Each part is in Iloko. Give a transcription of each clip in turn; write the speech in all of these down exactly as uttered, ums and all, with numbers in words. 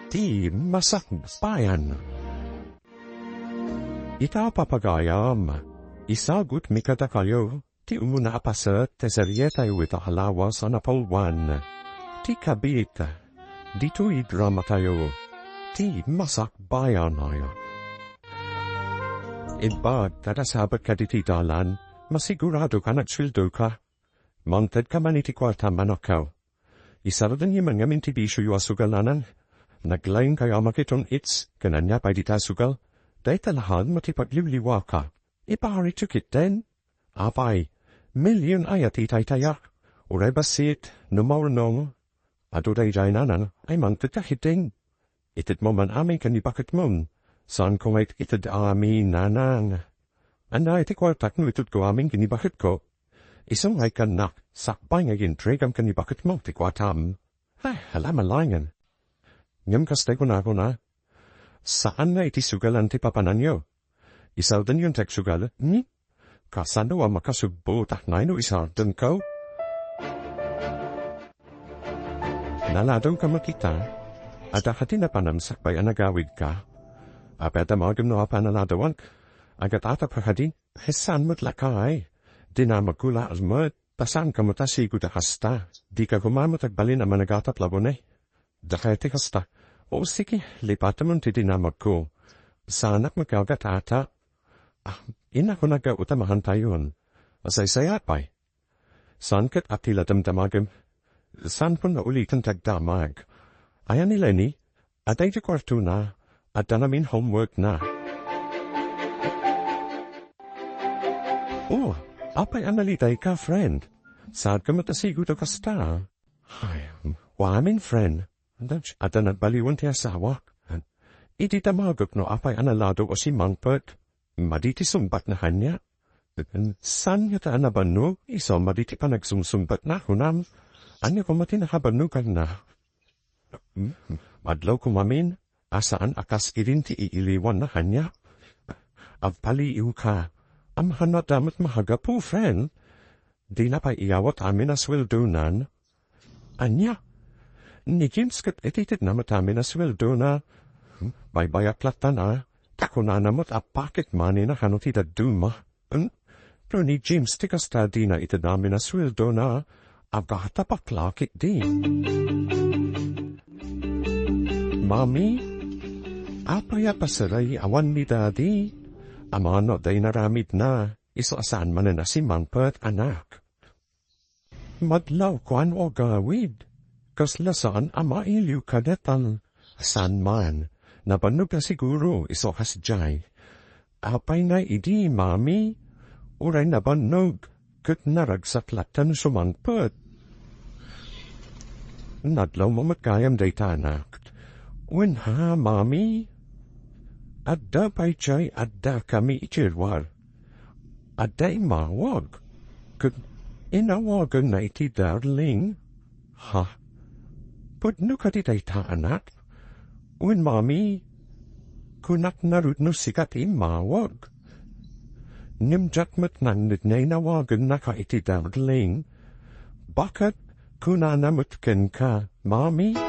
ti masakbayan. Ita, papagayam, isagutmi kadakayo ti umuna a paset ti serietayo ita a lawas a napalwan, ti kabit, ditoy dramatayo, ti masakbayan. Imbag ta nasabat ka ditoy dalan, masigurado ka nagsueldo ka. Mangted ka man iti kuarta, manakkaw. Isardengyo man ngamin ti bisioyo a sugalanan. Naglaingkayo a makitun-its ken ania pay dita a sugal. Dayta laeng met ti pagliwliwaka. Iparityo ketdin. Apay, milion aya ti itaytayak. Uray bassit, no maurnong, adu daydiay, nanang, ay mangted ka ketdin. Itedmo man amin ken ni baketmon. Saanko nga it-, ited amin, nanang. Ania iti kuartak no itedko amin ken ni baketko? Isu nga ikkannak, sakbay nga agintregam ken ni baketmo ti kuartam. Ay, ala, malaengen. Ngem kasta kunakon a, saan nga iti sugalan ti papananyo. Isardenyon ti agsugal, hmm? Kasano a makasubbotak ngay no isardenko? Naladawka met ita? Adda kadi napanam sakbay a nagawidka? Apay a damagem no apay a naladawak? Agatatatka kadi? Saan met lakay. Dinamagko laeng met. Ta saanka met a sigud a kasta. Dika koma met agbalin a managatap laeng ne. Dakay ti kasta. O, sige, lipatemon ti dinamagko. Saanak met nga agatata. Ah, innak, kunana, ta makantayon. Asaysayaat pay. Saan ket a ti la damdamagem. Saanpon nga ulitem ti agdamag. Ayan ni Lenny? Adda iti kuartona. Adda ngamin homeworkna. Oh, apay a nalitayka, friend? Saanka met a sigud a kasta? Ay, wa amin, friend. Adda, adda nagbaliwen ti asawak. Idi damagek no apay a naladaw a simmangpet, madi ti sungbatna kaniak. Saan ngata a nabannog isu a madi ti panagsumsungbatna, kunam? Ania koma ti nakabannoganna? Madlawko ngamin a saan a kas idin ti iiliwanna kaniak. Agpaliiwka. Amangan no adda met makagapu, friend. Dina pay iyawat amin a sueldonan. Ania? Ni James ket itedna met amin a sueldona. Baybayak latta a, ta kunana met a pocket moneyna kano ti dadduma. Hmm? No ni James ti kasta, dina ited amin a sueldona, agatapak la ketdi. Mami, apay a pasaray awan ni Daddy? Amangan no adda inaramidna, isu a saan manen a simmangpet, anak. Madlawko a no agawid. Kasla saan a mailiwka daytan. Saan man. Nabannog a siguro isu a kasdiay. Apay ngay idi, Mami? Uray nabannog ket naragsak latta no sumangpet. Nadlawmo met gayam dayta, anak. Wen ha, Mami? Adda pay diay addakami iti ruar. Adda immawag. Ket inawaganna iti Darling. Ha? Pudno kadi dayta, anak? Wen, Mami, kunak ngarud no sika ti immawag. Ngem diak met nangngeg nga inawagannaka iti Darling. Baket kunana met kenka, Mami?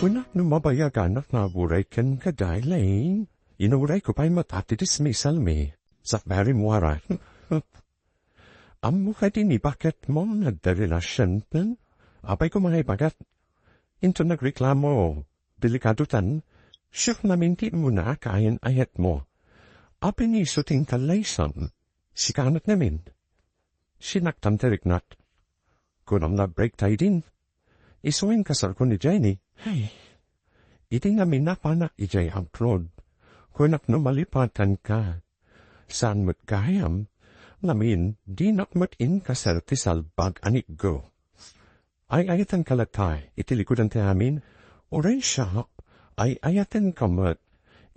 Kunak no mabayaganak nga aguray kenka, Darling. Inurayko pay met ti dismissalmi. Sakbay a rimmuarak. Ammo kadi ni baketmo nga adda relasionten? Apay koma nga ibagat? Inton nagreklamo, delikadotan, siak ngamin ti immuna a kayan-ayatmo. Apay nga isu ti inkallaysan? Sika met ngamin. Sinaktam ti riknak. Kunam nga break tayo din. Isu nga inkasarko ni Jenny. Ay, idi ngamin napanak idiay abroad, kunak no malipatanka. Saan met gayam, ngamin, dinak met inkasar ti salbag a niggo. Ay-ayatenka latta iti likudan ti amin, uray siak, ay-ayatenka met,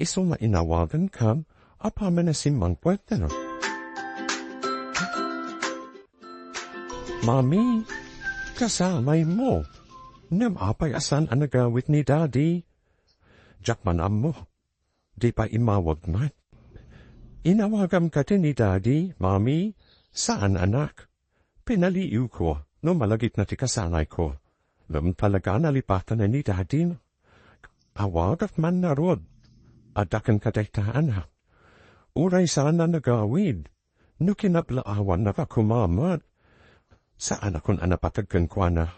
isu nga inawagankam apaman a simmangpet. Mami, kasamaymo. Ngem apay a saan a nagawid ni Daddy? Diak man ammo. Di pay immawag met. Inawagam kadi ni Daddy, Mami? Saan, anak. Pinaliiwko no malagipna ti kasanayko. Ngem talaga a nalipatan ni Daddy. Awagak man ngarud. Adda kenka dayta, anak. Uray saan a nagawid, no kinablaawannak a kumamat. Saanakon a napateg kenkuana.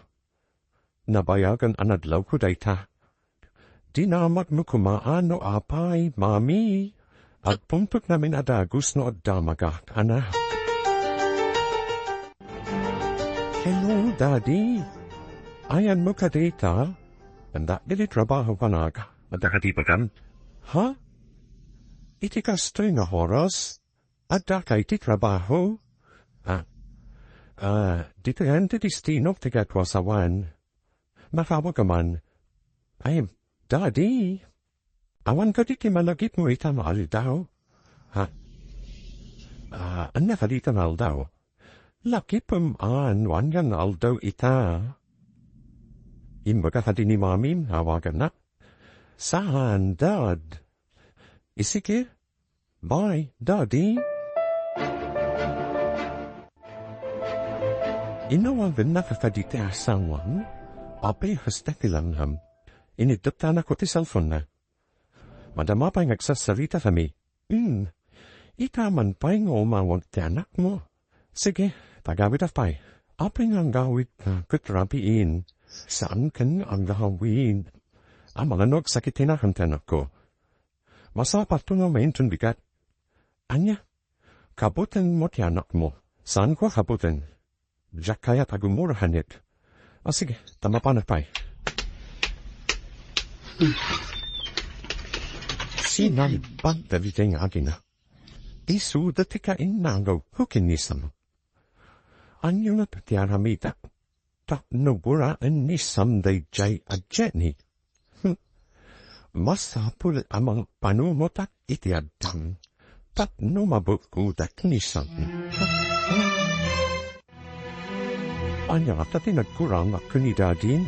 Nabayagan a nadlawko dayta. Dinamagmo koma no apay, Mami. Agpungtotnami a dagus no adda magak, anak. Hello, Daddy. Ayanmo kadi ita? Adda iti trabaho, anak. Adda kadi bagam? Ha? Iti kastoy nga oras? Adda kay ti trabaho? Ah, ah, ditoy ti destino ti kadakuak awan. Makawag ka man. Ay, Daddy, awan kadi ti malagipmo ita nga aldaw? Ha? Ah, ania kadi ita nga aldaw? Lakipem a, awan nga aldaw ita. Imbaga kadi ni Mami, awagannak. Saan, Dad? Isigi, Bye, Daddy. Inawagannak kadi ti asawam, apay hasta ti langnam. Iniddeptanakon ti cellphone-na. Madama pay nga agsasarita kami. Hmm. Ita man pay nga umawag ti anakmo. Sige, pagawidak pay. Apay nga aggawidka ket rabiin? Saan ken nga aggawid. Amangan no agsakit ti nakem ti anakko. Masapatto nga umainton bigat. Ania? Kabutenmo ti anakmo. Saanko a kabuten. Diak kayat a gumura, hanik. Ah, sige, ta mapanak pay. Sinalbag dagiti nga agina. Isuda ti kainnagawko ken ni Sam. Ania ngata ti aramidak? Tapno guraen ni Sam daydiay a Jenny. Hmm. Masapul a mangpanumotak iti addam tapno mabukodak ni Sam. Ania ngata ti nagkurangak ken ni Daddy?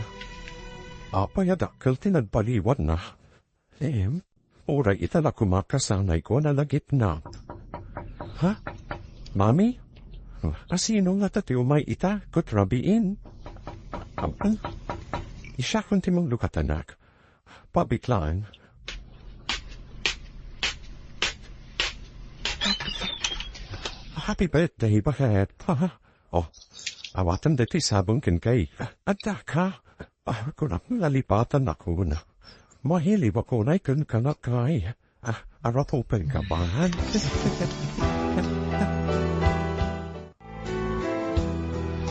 Apay a dakkel ti nagbaliwanna? Em, uray ita la koma kasanayko a nalagipna. Ha? Mami? Asino ngata ti umay ita ket rabiin? Am-, am. Siakon ti manglukatanak. Pabit laeng. Happy birthday, baket. Ha? Oh, awatem daytoy sabong ken cake. Adda ka? Ah, kunak, nalipatannakon. Mahiliwak unay kenka, nakay. Ah, arapupenka man.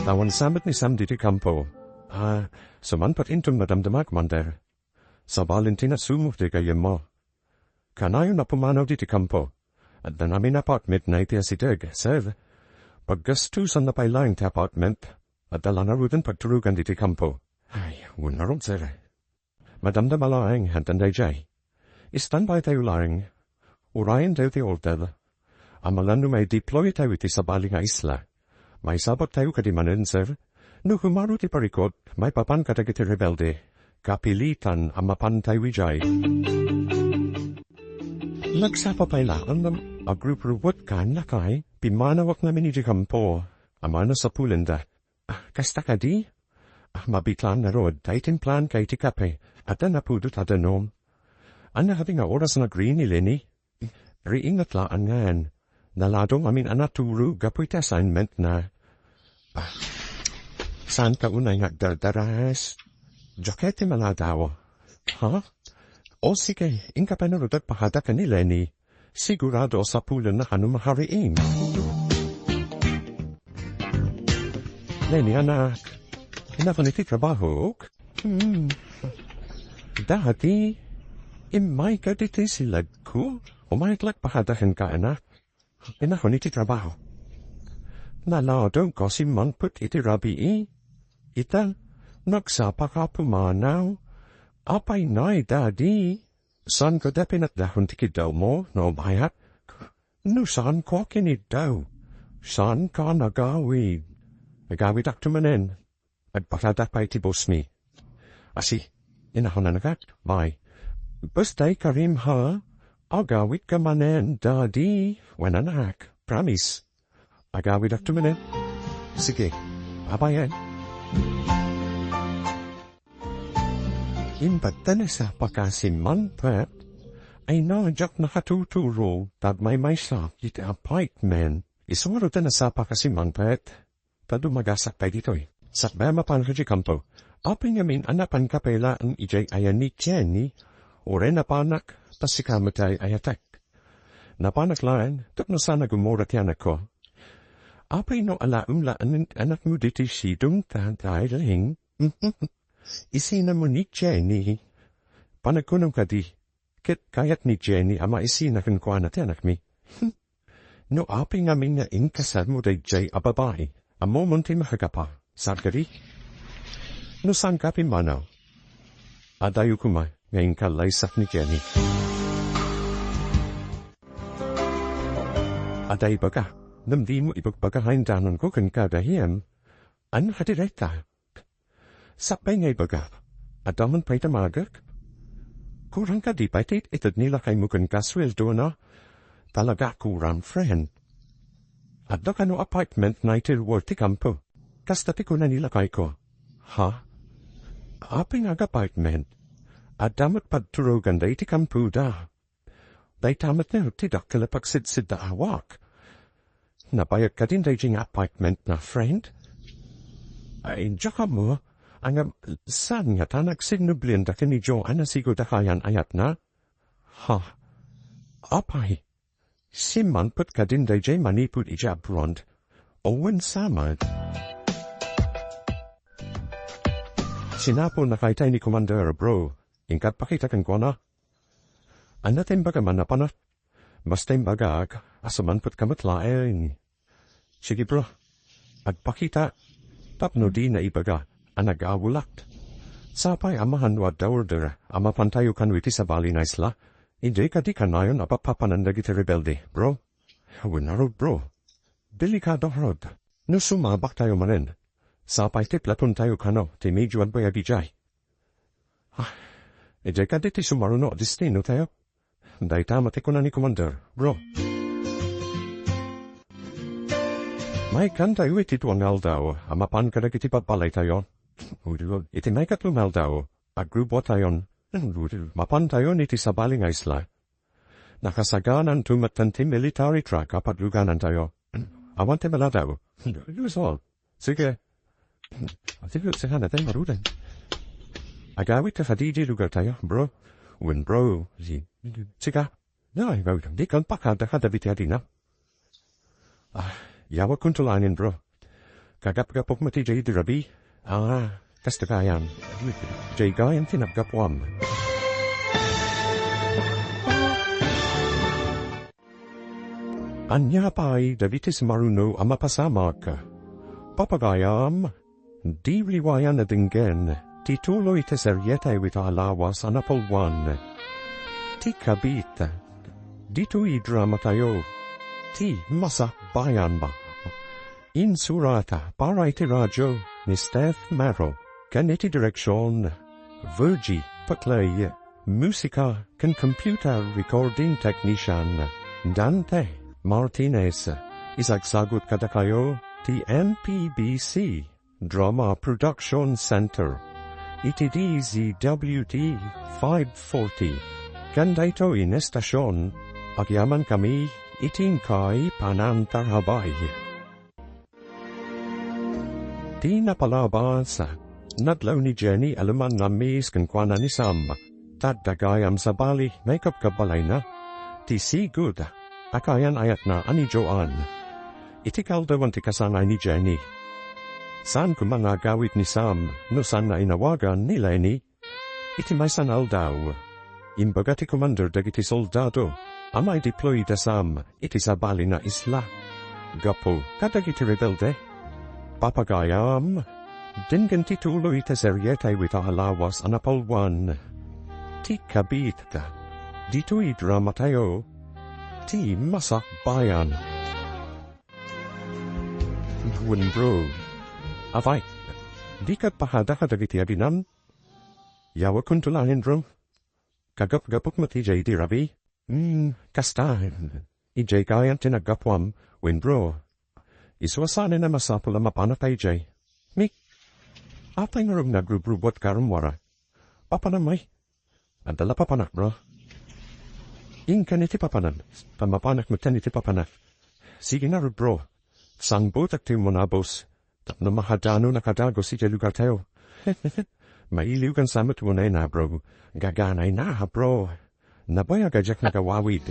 Awan sa met ni Sam ditoy kampo. Ah, sumangpet inton madamdama, Commander. Sabalen ti nasumo ti gayyemmo. Kanayon a pumanaw ditoy kampo. Adda amin apartment nga iti asideg, sir. Paggastusanna pay laeng ti apartment. Adda la ngaruden pagturogan ditoy kampo. Ay, wen ngarud, sir. Madamdama laeng, addan daydiay. Standby tayo laeng. Urayen tayo ti order. Amalan no mai-deploy tayo iti sabali nga isla. Maisabak tayo kadi manen, sir. No kumaro ti parikut, maipapan kadagiti rebelde. Kapilitan a mapan tayo idiay. Nagsapa pay laeng a agruprubutka, lakay, pimmanawak ngamin idiay kampo. Amangan a sapulenda. Ah, kasta kadi? Ah, mabitlaan ngarud, ta itimplanka iti kape, adda napudot a danum. Ania kadi nga oras nga agriing ni Lenny? Riinget laeng ngan. Naladong amin a natulog gapu iti assignment-na. Ah, saanka unay nga agdardaras? Diak kayat ti maladaw. Ha? O sige, inka pay ngarud agpakada ken ni Lenny. Sigurado a sapulenna a no makariing. Lenny, anak, inakon iti trabahok? Hmm. Dati, immayka ditoy silagko? Umayek la agpakada kenka, anak. Inakon iti trabaho. Naladongko a simmangpet iti rabii. Ita, nagsapaka a pumanaw. Apay nay, Daddy? Saan kadi a pinatdakon ti kiddawmo no umayak? No saanko a kiniddaw, saanka a nagawid? Agawidakto manen. Agpakada pay ti boss mi. Asi, inakon, anak, bye. Basta ikarim, ha? Agawidka manen, Daddy. Wen, anak. Promise. Agawidakto manen. Sige. Bye-bye, eh. Imbag ta nasapa ka simmanpet, ay no, diak nakatuturo, ta agmaymaysa iti apartment. Isu ngarud ta nasapa ka simmanpet, ta dumagasak pay ditoy. Sakbay a mapanka idiay kampo, apay ngamin a napanka pay laeng idiay ayan ni Jenny, uray napanak, ta sika met ti ay-ayatek. Napanak laeng, tapno saan a gumura ti anakko. Apay no alaem laeng anakmo ditoy sidongta, darling? Isinam ni Jenny. Panagkunom kadi, ket kayat ni Jenny a maisina kenkuana ti anakmi. No apay ngamin nga inkasalmo daydiay a babai, ammom ti makagapu, saan kadi? No saanka a pimmanaw, adayo koma nga inkallaysak ni Jenny. Adda ibaga, ngem dimo ibagbaga nga indanonko kenka, Dahiem. Ania kadi dayta? Sakbay nga ibaga, adda man pay damagek? Kurang kadi pay ti it-ited ni lakaymo kenka sueldona? Talaga a kurang, friend. Adda kano apartment nga iti luar ti kampo. Kasta ti kuna ni lakayko. Ha? Apay nga ag-apartment? Adda met pagturoganda iti kampoda. Dayta met ngarud ti dakkel a pagsidsiddaawak. Nabayag kadin daydiay nga apartment na, friend? Ay, diak ammo, ngem saan ngata nga agsinnublienda ken ni Joanne a sigud a kayan-ayatna? Ha? Apay, simmanpet kadin daydiay manipud idiay abroad? Wen samet? Sinapulna kayta ni Commander, bro. Inka agpakita kenkuana. Ania ti imbagam a napanak? Basta imbagak a summanpetka met laeng. Sige, bro. Agpakita tapno dina ibaga a nag-awolak. Sapay a maan no adda order a mapantayo kano iti sabali nga isla. Idiay kadi kanayon a papapanan dagiti rebelde, bro? Wen ngarud, bro. Delikado ngarud. No sumabaktayo manen, sapay ti platontayo kano ti medyo agbayag idiay. Ah, idiay kadi ti sumaruno a destinotayo? Dayta met ti kuna ni Commander, bro. Maikkantayo iti dua nga aldaw a mapan kadagiti babbalaytayo. Iti maikatlo nga aldaw, agrubuatayon. Mapantayon iti sabali nga isla. Nakasagananto metten ti military truck a padluganantayo. Awan ti maladaw. Luzon. Sige. Sige, sige, na tayo marudan. Agawid ka sa D J lugar tayo, bro. Wen, bro. Si-, sika. No, agawid. Di kan pakada ka, David, yadi na. Ah, yawag kong tulangin, bro. Kagapgapok mo ti J D Rabi? Ah, kasta kayan. J Gayan tinaggapuam. Ania pay dagiti sumaruno a mapasamak? Papagayam, di liwayan a denggen ti tuloy ti serietayo ita a lawas a napalwan. Ti Kabit. Ditoy dramatayo, ti Masakbayan. Insurata para iti radio ni Steph Mero, ken iti direksion, Virgie Paclay, musika ken computer recording technician, Dante Martinez. Isagsagut kadakayo ti M P B C Drama Production Center iti D Z W T five forty. Ken daytoy nga estasion, agyamankami iti inkay panangtarabay. Ti napalabas, nadlaw ni Jenny a leman nga ammis kenkuana ni Sam, ta adda gayam sabali nga ikabkabbalayna. Ti sigud a kayan-ayatna a ni Joanne. Iti kaaldawan ti kasangay ni Jenny, saan koma nga agawid ni Sam no saanna a inawagan ni Lenny. Iti maysa nga aldaw, imbaga ti komander dagiti soldado a maideploy da Sam iti sabali nga isla gapu kadagiti rebelde. Papagayam, denggen ti tuloy ti serietayo ita a lawas a napalwan. Ti Kabit. Ditoy dramatayo, ti Masakbayan. Wen, bro. Apay, dika agpakada kadagiti aginam? Yawagkonto laeng, bro. Kagapgapok met idiay J D Rabi? Hmm, kasta. Idiay kayan ti naggapuam, wen, bro. Isu a saanen a masapul a mapanak idiay. Mik, apay ngarud nga agrubrubuatka rummuar? Papanam, ay. Adda la papanak, bro. Inkan iti papanam. Pamapanak met ken iti papanak. Sige ngarud, bro. Sangbutek ti umuna, boss. Tapno mahadano nakadagus iti lugartayo. Mailiw ken sa met unayna, bro. Gaganayna, bro. Nabayag a diak nagawawid.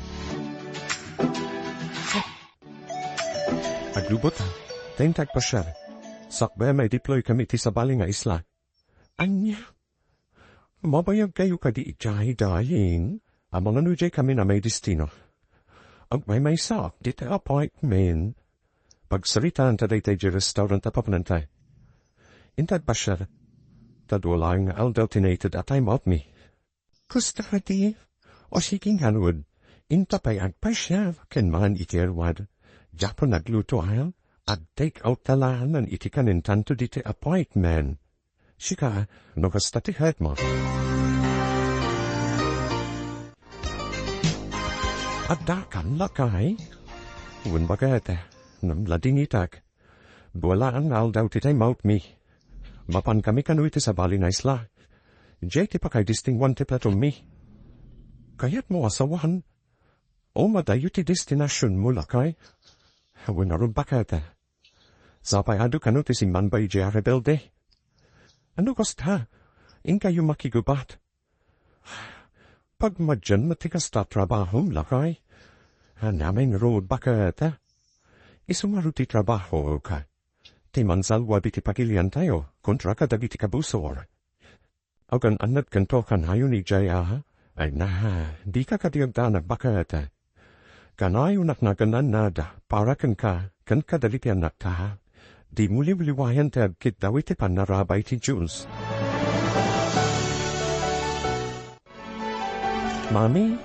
Aglubot, ta intay agpasiar. Sakbay a maidiploy kami iti sabali nga isla. Ania? Mabayag kayo kadi idiay, darling? Amangan no idiay kami a maidestino. Agmaymaysaak dita apartment. Pagsaritaan ta dayta idiay restaurant a papananta. Intay agpasiar. Ta dua laeng nga aldaw ti naited a time out mi. Kasta kadi? O sige ngarud. Inta pay agpasiar ken man iti ruar. Diak pay nagluto, a. Ag-take out ta laeng iti kanen tanto dita apartment. Sika, no kasta ti kayatmo. Addakan, lakay? Wen baket, ngem ladingitak. Dua laeng nga aldaw ti time out mi. Mapan kami kano iti sabali nga isla. Diay ti pakaidestinguan ti platommi. Kayatmo a sawen? O madayo ti destinasionmo, lakay? Wen ngarud, baket. Sapay adu kano ti simmangba idiay a rebelde. Ano kasta? Inkayo makigubat. Pagmadian met ti kasta trabahom, lakay. Ania met ngarud, baket. Isu ngarud ti trabahok. Ti mansalwab iti pagiliantayo kontra kadagiti kabusor. Agan-annadkanto kanayon idiay a? Ay na, dika kadi agdanag, baket. Kanayonak nga agan-annad para kenka ken kadagiti annakta. Dimo liwliwayan ti agkiddaw iti pannarabay ti Dios. Mami,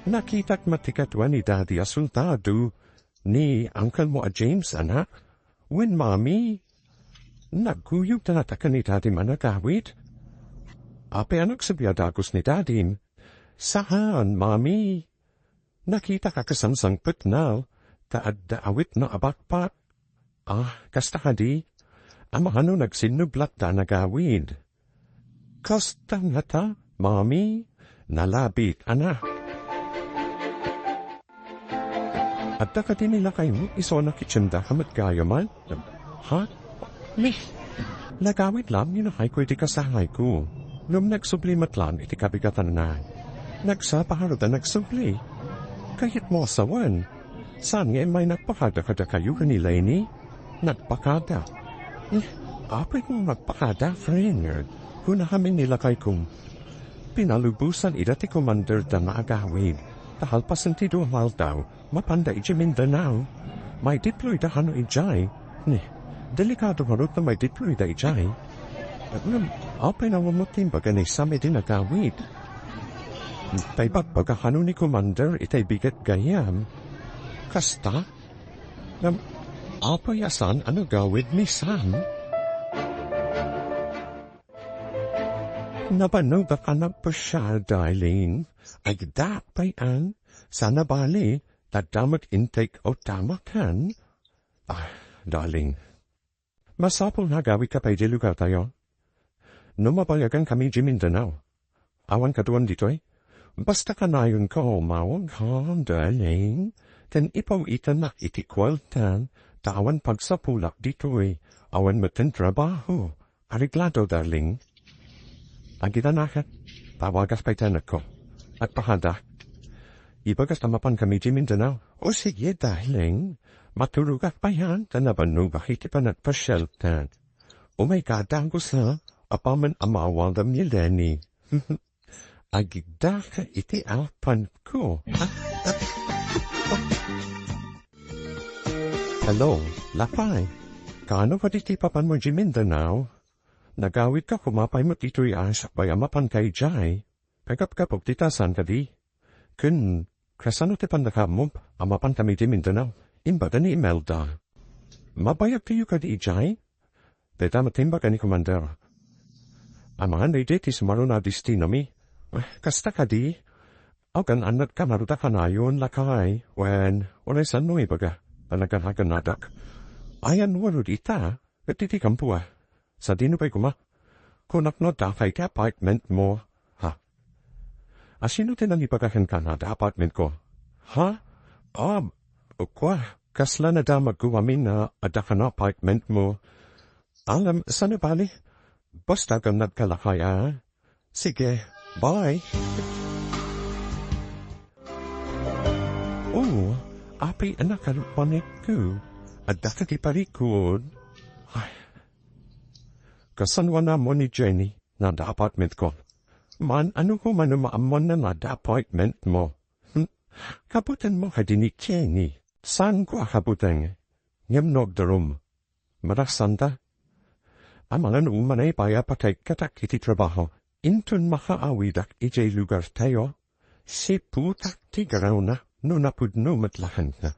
nakitak met ti kaduak ni Daddy a soldado ni uncle mo a James, anak. Wen, Mami, nagkuyog ta nataken ni Daddy a managawid. Apay a nagsubli a dagus ni Daddy? Saan, Mami. Nakitak a kasangsangpetna, ta adda awitna a backpack. Ah, kasta kadi? Amangan no nagsinnublatda a nagawid. Kasta ngata, Mami, nalabit, anak. Adda kadi ni lakaymo isu a nakitendaka met gayam? Ha? Ni, nagawid laeng ni lakayko iti kasangayko. Ngem nagsubli met laeng iti kabigatanna. Nagsapa ngarud a nagsubli. Kayatmo a sawen? Saan nga immay nagpakada kadakayo ken ni Lenny? Nagpakada. Eh, apay nga nagpakada, friend? Kunakami ni lakayko. Pinalubosan ida ti komanderda nga agawid. Ta kalpasan ti dua nga aldaw, mapanda idiay Mindanao. Maidiployda kano idiay. Ni, delikado ngarud no maidiployda idiay. Ngem, apay nga awan met ti imbaga ni Sam idi nagawid? Ta ibagbaga kano ni Commander itay bigat gayam. Kasta? Ngem, apay a saan a nagawid ni Sam? Nabannog a panagpasiar, darling. Ay, dapay an, sana bali, tadda met in-take out ta makan. Ah, darling. Masapul nga agawidka pay idiay lugartayo. No mabayagan kami idiay Mindanao. Awan kaduan ditoy. Basta kanayonko, umawag ka, darling. Ken ipaw-itanak iti kuarta, ta awan pagsapulak ditoy. Awan met ti trabaho. Areglado, darling. Agitan, anak. Tawagas pay ti anakko. Agpakada. Ibagas ta mapan kami idiay Mindanao. O sige, darling. Maturogak payen ta nabannogak iti panagpasiarta. Umay ka, dagus, ha? Apaman a maawadam ni Lenny. Agidaka iti apanko. Hello, lakay. Kaano kadi ti papanmo idiay Mindanao? Nagawidka koma pay met ditoy a sakbay a mapanka idiay. Kagapgapok ti tasan kadi. Ken, kasano ti pannakaammo a mapankami idiay Mindanao? Imbaga ni Imelda. Mabayagtayo kadi idiay? Dayta met ti imbaga ni Commander. Amangan daydi ti sumaruno a destinomi. Ah, kasta kadi? Agan-annadka ngarud a kanayon, lakay. Wen, uray saan no ibaga, panagan-agannadak. Ayanmo ngarud ita, ket iti kampo a. Sadino pay koma? Kunak no dakay ti apartment mo. Ha? A, sino ti nangibaga kenka nga adda apartment ko? Ha? Ah, kua, kasla nadamagko amin nga adda kan apartment mo. Alam, saan a bali? Basta agannadka lakay, a. Sige, bye. Oh, apay a nakalpanek ko. Adda ka ti parikod. Ay. Kasano a naammo ni Jenny nga adda apartment ko? Maan-ano ko man no maammoanna nga adda apartment mo? Hmm? Kabutenmo kadi ni Jenny? Saanko a kabuteng? Ngem no agdarum, maraksanta. Amangan umanay pay a pataykatak iti trabaho. Inton makaawidak idiay lugartayo, siputak ti garawna no napudno met la kenka.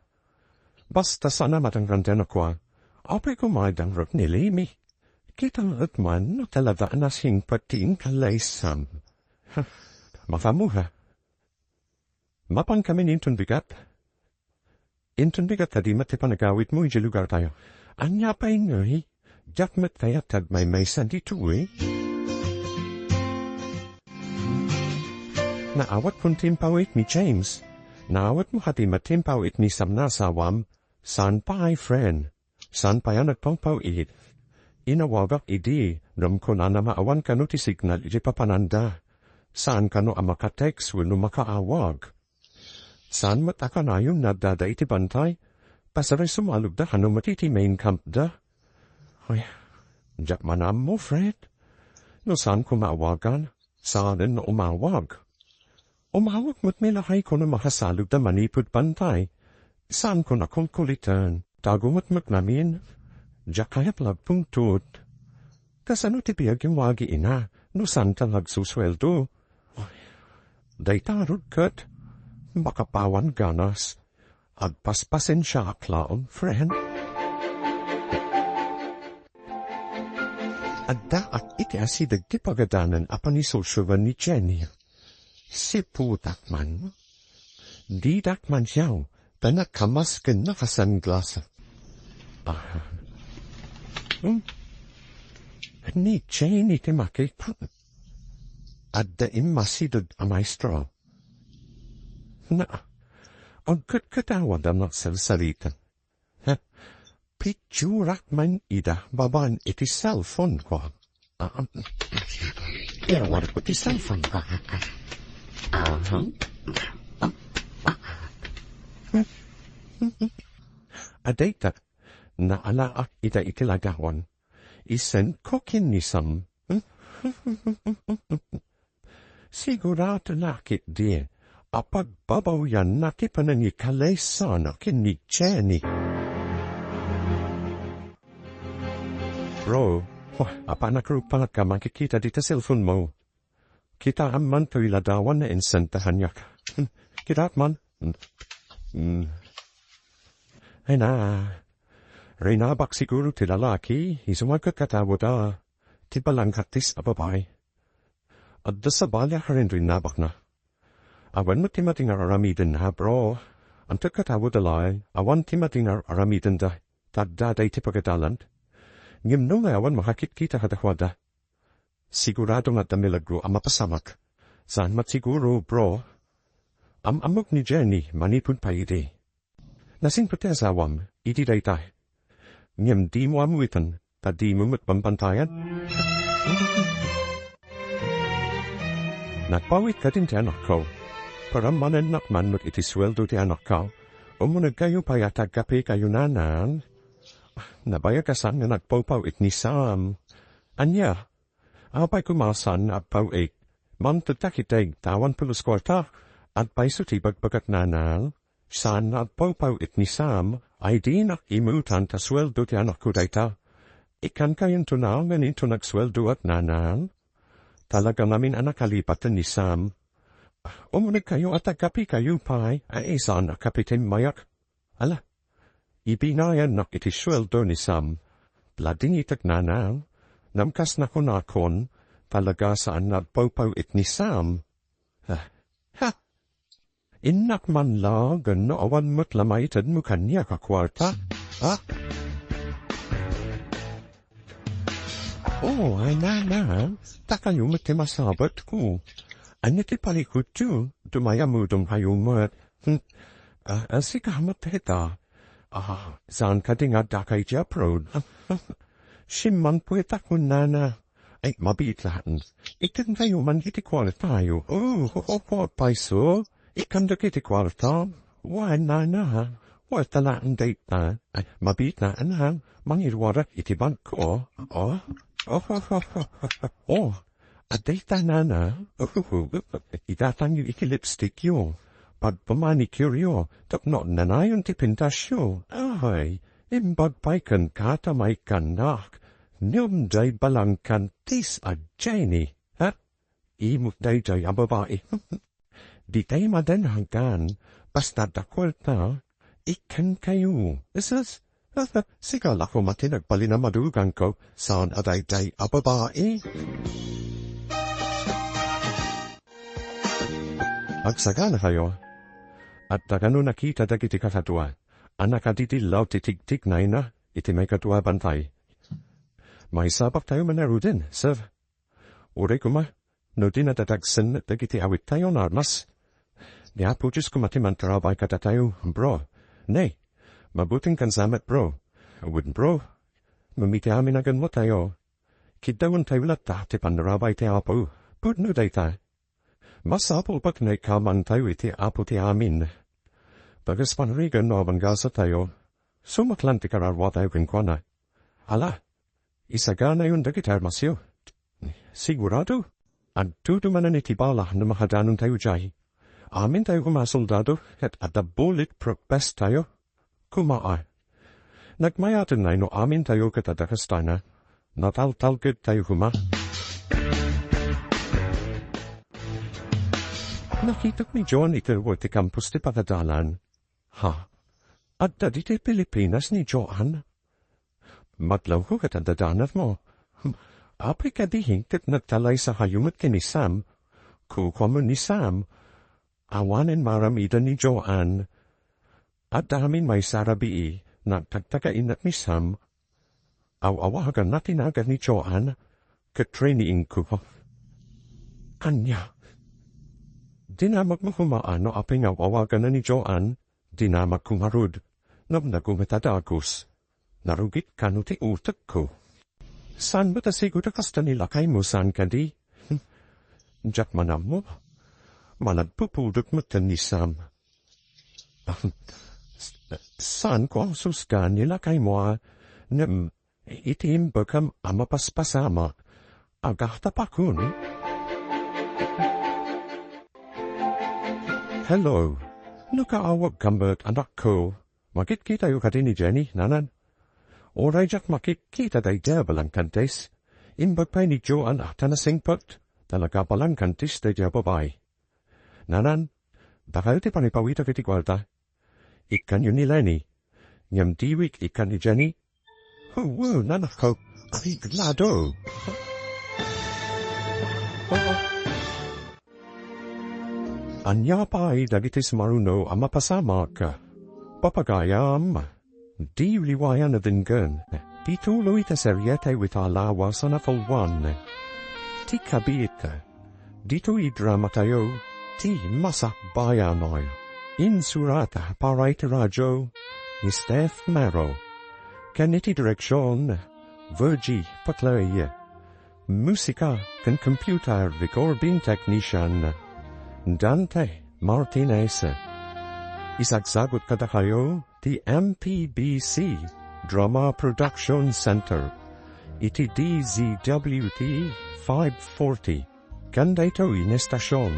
Basta saan a matangranten a kua. Apay koma dangrot ni Lemi. Kita met man no talaga a nasingpet ti inkallaysam. Ha, makamuha. Mapankamin inton bigat. Inton bigat kadi met ti panagawidmo idiay lugartayo. Ania pay ngay? Diak met kayat ti agmaymaysa ditoy. Naawatkon ti impaw-it ni James. Naawatmo kadi met ti impaw-it ni Sam nga asawam? Saan pay, friend. Saan pay a nagpawpaw-it? Inawagak idi, ngem kunana nga awan kano ti signal iti papananda. Saan kano a maka-text wenno makaawag. Saan met a kanayon nga addada iti bantay? Pasaray sumalubda kano met iti main campda. Ay, diak man ammo, friend. No saan koma awagan, saanen nga umawag. Umawag met ni lakayko no makasalubda manipud bantay. Saanko a kulkuliten. Tago met met ngamin. Diak kayat la agpungtot. Kasano ti biagmo agi ina, no saanta nga agsusueldo? Ay, dayta ngarud ket makapawan ganas. Agpaspasensiaak laeng, friend. Addaak iti asideg ti pagadanan a panisursuroen ni Jenny. Siputak man. Didak mansiaw ta nakamas ken naka-sunglass. Ah. Hmm? Ni Jenny ti makita. Adda immasideg a maestro. Na, agkatkatawa da nga agsarsarita. Ha? Picturak man ida babaen iti cellphone ko. Ah, ah. Iwarko ti cellphone ko. Aha. Adayta, naalaak ida iti ladawan. Isend ko ken ni Sam. Sigurado la ketdi a pagbabawianna ti panangikalaysana ken ni Jenny. Bro, wah, apanak rupangka makikita dita cellphone mo. Kitaem man toy ladawan nga insend ta kaniak. Kitaem man. Mm. Ay na, rinabak siguro ti lalaki, isu nga agkatkatawa da. Ti balangkatis a babai. Adda sabali a karin rinabakna. Awan met ti madi nga ar-aramidenna, bro. Agkatkatawa da laeng, awan ti madi nga ar-aramidenda, ta adda dayta ti pagadalan. Ngem no nga awan makakitkita kadakuada, sigurado nga adda milagro a mapasamak. Saan met siguro, bro. Am-ammok ni Jenny manipud pay idi. Nasingpet ti asawam iti dayta. Ngem dimo ammoen, ta dimo met bambantayan. Nagpaw-it kadin ti anakko. Parammanennak man met iti sueldo ti anakko. Umunegkayo pay a tagkapekayo, nanang. Nabayag a saan nga nagpawpaw-it ni Sam. Ania? Apay koma saan nga agpaw-it? Mangtedta ketdi ta awan pulos kuarta. Agpayso ti ibagbagak, nanang. Saan nga agpawpaw-it ni Sam, ay dinak imutan ta sueldo ti anakko dayta. Ikkankayonto naangan inton agsueldoak, nanang. Talaga ngamin a nakalipaten ni Sam. Umunegkayo a tagkapekayo pay, ay saan a kape ti immayak. Ala, ibinayannak iti sueldo ni Sam. Ladingitek, nanang. Ngem kas nakunakon, talaga saan nga agpawpaw-it ni Sam. Ah, ha! Innak man laeng no awan met la maitedmo kaniak a kuarta, ha? Oh, ay, nana, dakayo met ti masapulko. Ania ti parikutyo? Dumayamudom kayo met. Hmm. Ah, ah, sika met dayta. Ah, saan kadi nga addaka iti abroad? Simmangpet a kunana. Ay, mabiit laeng. Iken kayo man iti kuartayo. Oh, oh, oh, payso. Ikandek iti kuarta. Wen, nana. Kuarta laeng dayta. Ay, mabiit laeng. Mangiruarak iti bangko. Oh, oh, oh, oh, oh. Oh, adda ita, nana. Idatangyo iti lipstickyo. Pagpamanicuryo. Tapno nanayon ti pintasyo. Ay, imbag pay kenka ta maikannak. Ngem dayta balangkantis a Jenny. Ha? Imot daydiay a babai. Ditay madanagan, basta adda kuarta, iken kayo. Isus, sika la koma ti nagbalin a madugangko, saan a daydiay a babai. Agsagana kayo. Adda kano nakita dagiti kakadua, a nakadidillaw ti tigtignayna iti maikadua a bantay. Maisabak tayo man ngaruden, sir. Uray koma, no di nadadagsen met dagiti awittayo nga armas. Ni Apo Dios koma ti mantarabay kadatayo, bro. Nay, mabuting kansa met, bro. Wen, bro, no iti amin a ganmotayo, kiddawentayo latta ti pannarabay ti Apo. Pudno dayta. Masapul pagnaikamantayo iti Apo ti amin. Bagas panarigan no awan gasatayo, sumaklan ti kararuatayo kenkuana. Ala, isaganayon dagiti armasyo. Sigurado, agdudumanan iti bala no makadanontayo diay. Amintayo koma a soldado ket adda bulletproof vest tayo. Kumaa. Nagmayaten no amintayo ket adda kastana. Nataltalgedtayo koma. Nakitak ni John iti ruar ti kampus ti pagadalan. Ha? Adda ditoy Pilipinas ni Joan? Matlawko ket adda danatmo. Apay kadi ket nagtalaysa kayo met ken ni Sam? Kukuam ni Sam. Awanen maaramiden ni Joan. Adda amin maysa a rabii, nagtagtagainnak ni Sam. Aw-awaganna ti nagan ni Joan, ket training ko. Ania? Dinamakmo koma no apay nga aw-awaganna ni Joan, dinamakko ngarud, ngem nagumet a dagus. Narugit kano ti utekko. Saan met a sigud a kasta ni lakaymo, saan kadi? Diak man ammo. Managpupudot met ken ni Sam. Saanko a susga ni lakaymo a, ngem iti imbagam a mapaspasamak, agatapakon. Hello. Nakaawagka met, anakko. Makitkitayo kadi ni Jenny, nanan? Uray diak makitkita daydiay a balangkantis. Imbag pay ni Joan a ta nasingpet, talaga balangkantis daydiay a babai. Nanan, dakayo ti pangipawitak iti kuarta. Ikkanyo ni Lenny. Ngem diwik ikkan ni Jenny. Huwag, nanakko. Ariglado. Ania pay dagiti sumaruno a mapasamak? Papagayam, di liwayan a denggen. Ti tuloy ta serietayo ita lawas a napalwan. Ti kabit, ditoy dramatayo, ti masakbayan. Insurat para iti radio ni Steph Mero. Ken iti direksion, Virgie Paclay. Musika ken computer recording technician, Dante Martinez. Isagsagut kadakayo ti M P B C Drama Production Center iti D Z W T five forty. Ken daytoy nga estasion,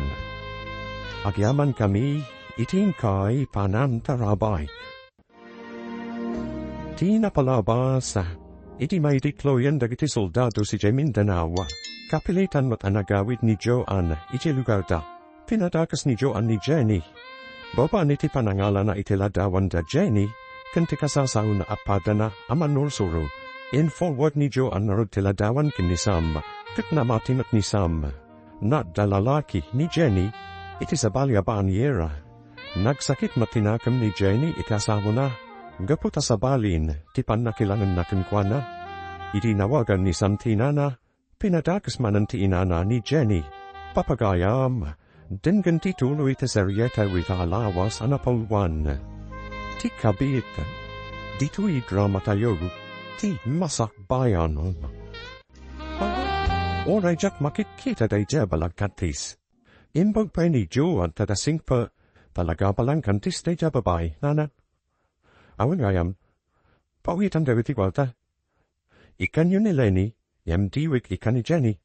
agyamankami iti inkay panangtarabay. Ti napalabas, iti maidikloyen dagiti soldado idiay Mindanao, kapilitan met a nagawid ni Joan iti lugarda. Pinadakes ni Joan ni Jenny. Babaen iti panangalana iti ladawan da Jenny, ken ti kasasaona a padana a mannursuro. In-forward ni Joan ngarud ti ladawan ken ni Sam, ket namati met ni Sam. Nadda lalaki ni Jenny iti sabali a baniera. Nagsakit met ti nakem ni Jenny iti asawona, gapu ta sabalin ti pannakilangenna kenkuana. Idi nawagan ni Santinana, pinadakes manen ti inana ni Jenny. Papagayam, denggen ti tuloy ti serieta ita a lawas a napalwan. Ti kabit, ditoy dramatayo, ti masakbayan. Uray diak makitkita daydiay a balangkantis. Imbag pay ni Joe anta da singpe, talaga a balangkantis daydiay a babai, nana. Awan gayam, pawitan dagiti kuarta. Ikkanyo ni Lenny, ngem diwek ikkan ni Jenny.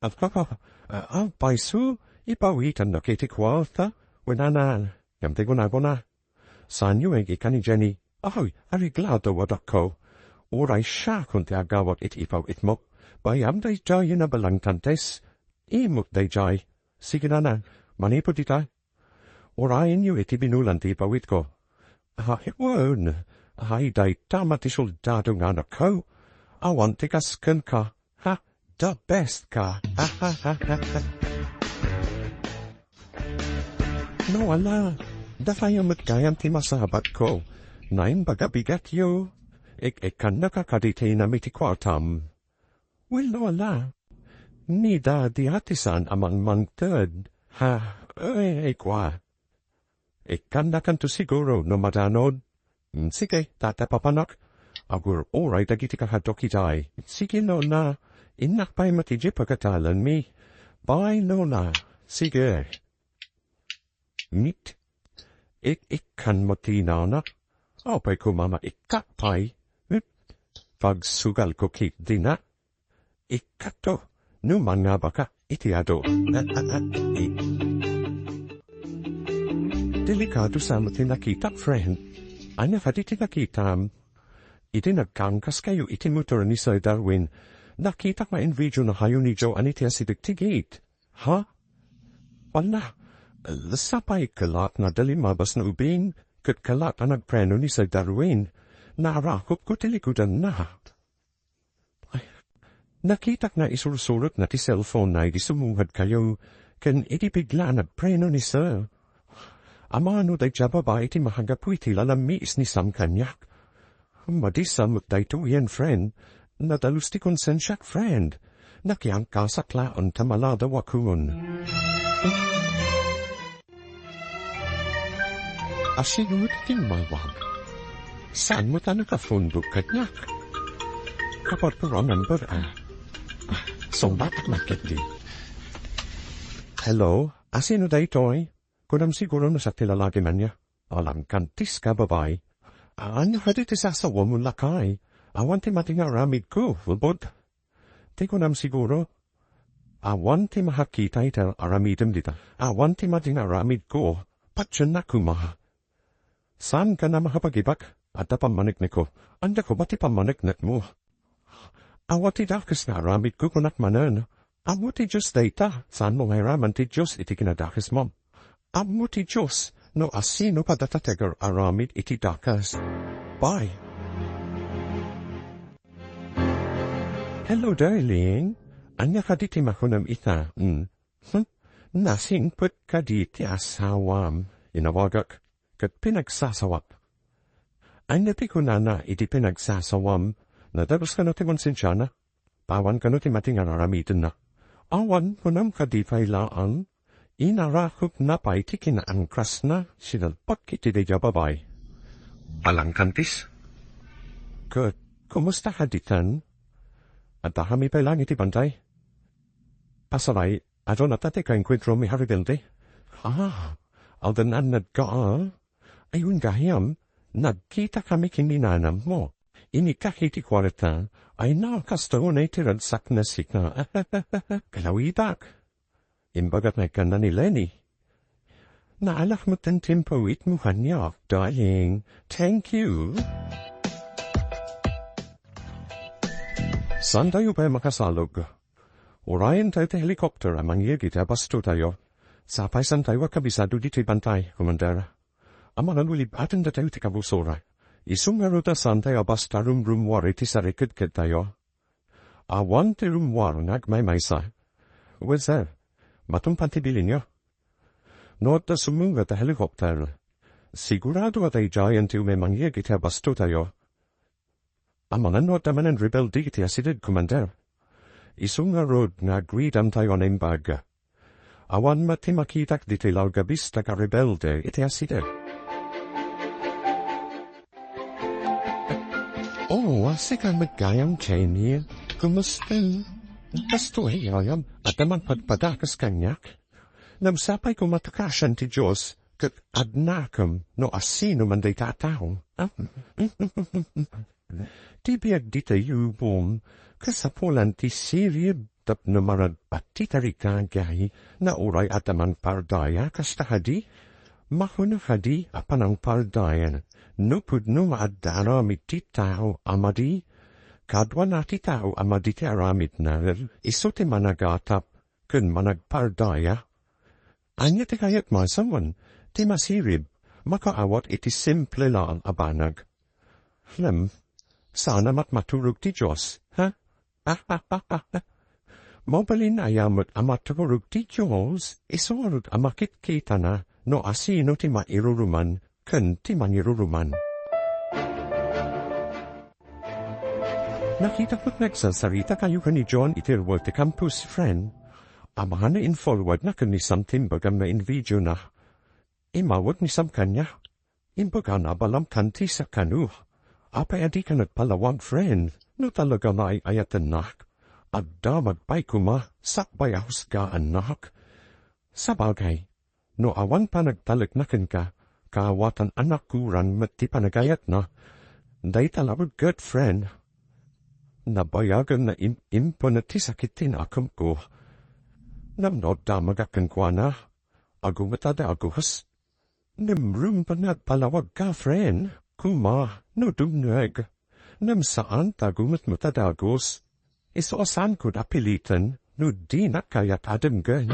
Apay su, ipawitannak iti kuarta, kunana, ngem ti kunakuna, saanyo nga ikkan ni Jenny. Ay, areglado a dakko. Uray siakon ti agawat iti ipawitmo. Bayam daydiay a balangkantis. Imot daydiay. Sige nana, manipud ita. Urayenyo iti binulan ti ipawitko. Ay, wen. Ay, dayta met ti soldado nga anakko. Awan ti kas kenka. Ha? The best ka. No, ala. Dakayo met gayam ti masabatko. Naimbag a bigatyo. Ik-ikkannaka kadi ti inam iti kuartam. Well, no, ala. Ni Daddy a ti saan a mangmangted. Ha? Ay, ay, kua. Ikkannakanto siguro no madanod. Mm, sige, tatapapanak. Agur-uray dagiti kakadok idiay. Sige, nona. Innak pay met idiay pagatalanmi. Bye, nona. Sige. Mit. Ik-ikkan met ti inana. Apay koma maikkat pay. Mit. Pagsugalko ketdin a. Ikkatto, no mangabaka iti adu. Delikado sa met ti nakitak, friend. Ania kadi ti nakitam? Idi nagkangkaskayo iti motor ni Sir Darwin, nakitak nga in-video na kayo ni Joe a niti asideg ti gate. Ha? Wala. Sapay kelat nga dalimmabas no ubing, ket kelat a nagpreno ni Sir Darwin. Narakopko ti likudanna. Ay, nakitak nga isursurotna ti cellphone-na idi sumungad kayo, ken idi bigla a nagpreno ni Sir. Amangan no dayta a babai ti makagapu iti lalammiis ni Sam kaniak. Madi sa met daytoyen, friend. Nadalus ti konsensiak, friend. Nakiangkasak laeng ta maladawakon. Asino ti timmawag? Saan met a nakafondok kaniak? Kaparpura number a. Sungbatak met ketdi. Hello, asino daytoy? Kunam siguro no siak ti lalaki man ya. Alankantis ka, babai. Ania kadi ti sasawamon, lakay? Awan ti mati nga aramidko, ulbod. Ti kunam siguro, awan ti makakita iti aramidem dita. Awan ti mati nga aramidko, patiennak koma. Saan ka na makapagibak? Adda pammaneknekko. Ania koma ti pammaneknekmo? Awan ti dakes nga aramidko, kunak manen. Ammo ti Dios dayta, saanmo nga iraman ti Dios iti kinadakesmo. Ammo ti Dios no asino pay dayta ti agar-aramid iti dakes. Bye. Hello, darling. Ania kadi ti makunam ita? Hmm? Hmm? Nasingpet kadi ti asawam? Inawagak, ket pinagsasawak. Ania ti kunana idi pinagsasawam? Nadalus kano ti konsensiana? Pawan kano ti mati nga araramidenna? Awan, kunam kadi pay laeng, inarakopna pay ti kinaangkrasna, sinalpak iti daydiay a babai. Alankantis? Ket, kumusta kadi tan? Addakami pay laeng iti bantay? Pasaray, aduna ta ti kaenkuentromi a rebelde? Ah, awan annad ka, ah? Ay, wen gayam, nagkitakami ken ni nanammo. Inikka iti kuarta, ay, na, kasta unay ti ragsakna sika. Kalawitak. Imbagak nga ikkanna ni Lenny. Naalak met ti impawitmo kaniak, darling. Thank you. Saantayo pay makasalog? Urayentayo ti helicopter a mangyeg iti abastotayo. Sapay saantayo a kabisado ditoy bantay, Commander. Amangan no lib-aten datayo ti kabusor. Isu ngarud a saantayo a basta rumrummuar iti sarikedkedtayo. Awan ti rummuar nga agmaymaysa. Well, sir, matumpan ti bilinyo. No adda sumungad a helicopter, sigurado a daydiayen ti umay mangyeg iti abastotayo. Amangan no adda manen rebelde iti asideg, Commander. Isu ngarud nga agridantayo a naimbag. Awan met ti makitak ditoy law nga bista nga rebelde iti asideg. Oh, sika met gayam, Jenny. Kumusta? Kastoy gayam, adda mangpadpadakas kaniak. Ngem sapay koma ta kaasian ti Dios, ket adnakem no asino man dayta a tao. Ti biag ditoy yubong, kasapulan ti sirib tapno maragpat ti tarigagay, nga uray adda mangpardaya kasta kadi, mahuna kadi a panangpardaya, no pudno nga adda aramid ti tao a madi, kaduana ti tao a madi ti aramidna, isu ti managatap ken managpardaya. Ania ti kayatmo a sawen? Ti masirib, makaawat iti simple laeng a banag. Ngem, saan a matmaturog ti Dios, ha? Mabalin aya met a maturog ti Dios, isu ngarud a makitkitana no asino ti mairuruman ken ti mangiruruman. Nakitak met nga agsarsarita kayo ken ni John iti ruar ti campus, friend. Amangan no in-forwardna ken ni Sam ti imbagam nga in-videona. Immawag ni Sam kaniak. Imbagana a balam kanti sa kano. Apay a dika nagpalawag, friend? No talaga nga ay-ayatennak, adda met pay koma sakbay a husgaannak. Sabagay, no awan panagtalekna kenka, kaawatan a nakurang met ti panagayatna. Dayta la met, good friend. Nabayagen nga im-, impunen ti sakit ti nakemko. Ngem no damagak kenkuana, agumet a dagus. Ngem rumbeng nga agpalawagka, friend, koma, no dumngeg. Ngem saan ta agumetmo ta dagus. Isu a saanko a piliten no dinak kayat a dumngen.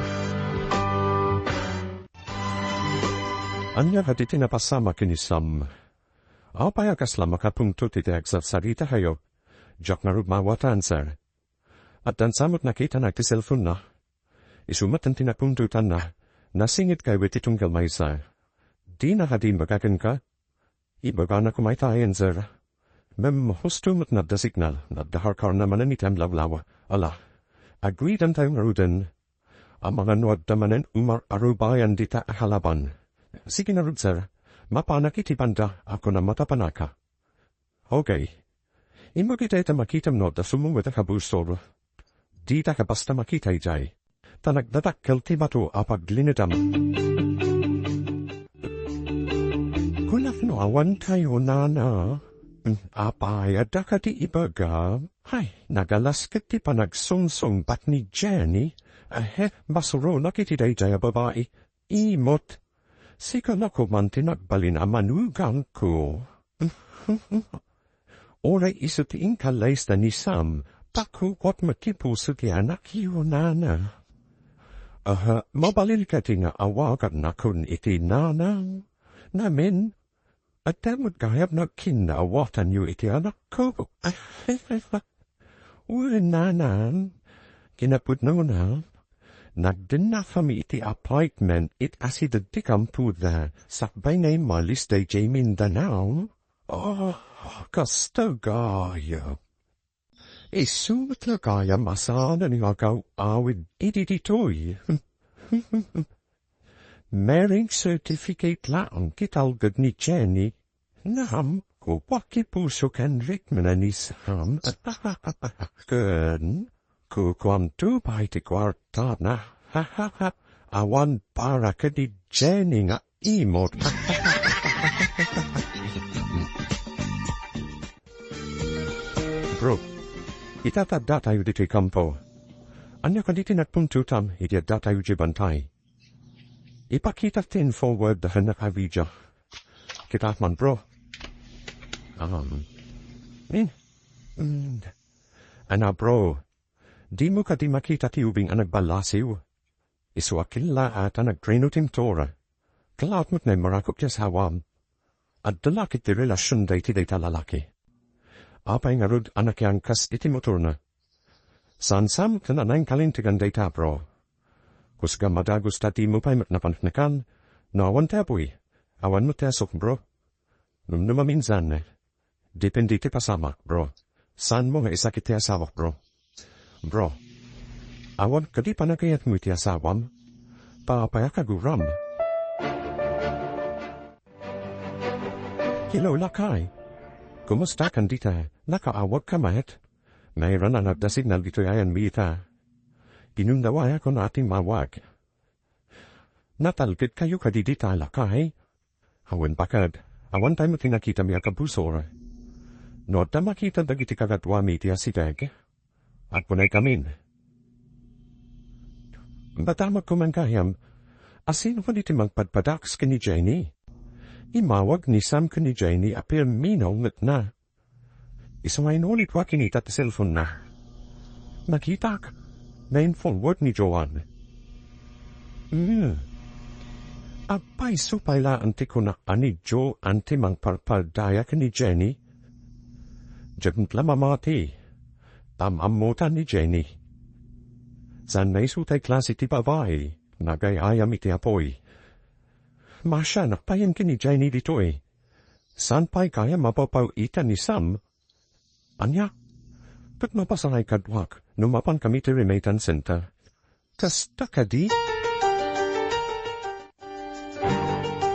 Ania kadi ti napasamak ken ni Sam? Apay a kasla makapunto ti agsarsarita kayo? Diak ngarud maawatan, sir. Addan sa met nakitana iti cellphone-na. Isu met ti napuntotanna, nasingit kayat iti tunggal maysa. Dina kadi imbaga kenka? Ibagana koma itayen, sir. Ngem husto met nga adda signal, nga adda karkarna manen iti amlawlaw. Ala, agridantayo ngaruden. Amangan no adda manen umar-arubayan dita a kalaban. Sige ngarud, sir. Mapanak iti banda, a kunam a tapanaka. Okay. Immawag ita ta makitam no adda sumungod a kabusor. Dita ka basta makita idiay. Ta nagdadakkel ti bato a paglinedam. Kunak no awan kayo, nana. Apay, adda kadi ibaga? Hay, nagalas ket ti panagsungsungbat ni Jenny. Eh, basuronak iti daydiay a babai. Imot. Sika la koman ti nagbalin a manuganko. Uray isu ti inkallayesda ni Sam, pakukuat met ti puso ti anakyo, nana. Aha, mabalin kadi nga awaganakon iti nana? Namin, adda met gayam nga kinnawatanyo iti anakko. Wen, nanang, kinapudnona, nagdennakami iti appointment iti asideg ti kampoda, sakbay nga immalis daydiay Mindanao. Ah, kasta gayam. Isu met la gayam a saan nga agaw-awid iti ditoy. Marriage certificate laeng ti talged ni Jenny. Ngem, kukuak ti puso ken ritmona ni Sam. Ken, kukuanto pay ti kuartana. Awan para ken ni Jenny nga imot. Bro, ita ta addatayo ditoy kampo. Ania kadi ti nagpuntotam iti addatayo diay bantay? Ipakitak ti in-forward da ken naka-video. Kitaek man, bro. Um, eh, mm. Ana, bro, dimo kadi makita ti ubing a nagballasiw? Isu a killa a ta nagtreno ti motor. Kalaut met nga immarakop ti asawam. Adda la ketdi relasionda iti dayta a lalaki. Apay ngarud a nakiangkas iti motorna? Saan sa met nga nainkalintegan dayta, bro. Kusgam a dagus ta dimo pay met napaneknekan, no awan ti apuy, awan met ti asuk, bro. Numnum a minsan, depende ti pasamak, bro. Saanmo nga isakit ti asawak, bro? Bro, awan kadi panagayatmo iti asawam? Apay a kaguram? Hello, lakay. Kumusta kan dita? Nakaawagka met? Nairana nga adda signal ditoy ayanmi ita. Inundawayakon a timmawag. Natalgedkayo kadi dita, lakay? Awan baket, awan tayo ti nakitami a kabusor. No adda makita dagiti kagaduami iti asideg, agkunaykamin. Madamagko man gayam, asino kadi ti mangpadpadaks ken ni Jenny? Immawag ni Sam ken ni Jenny a pirmi naungetna. Isu nga inulitko a kinita ti cellphone-na. Nakitak, na-inforward ni Joan. Hmm. Apay, isu pay laeng ti kunak a ni Joan ti mangparpardaya ken ni Jenny? Diak met la mamati. Am-ammotan ni Jenny. Saan nga isu tay klase ti babai, nagay-ayam iti apuy. Masianak payen ken ni Jenny ditoy. Saan pay gayam a papaw-itan ni Sam? Ania? Ket mapasaray kaduak no mapankami ti remittance center. Kasta kadi?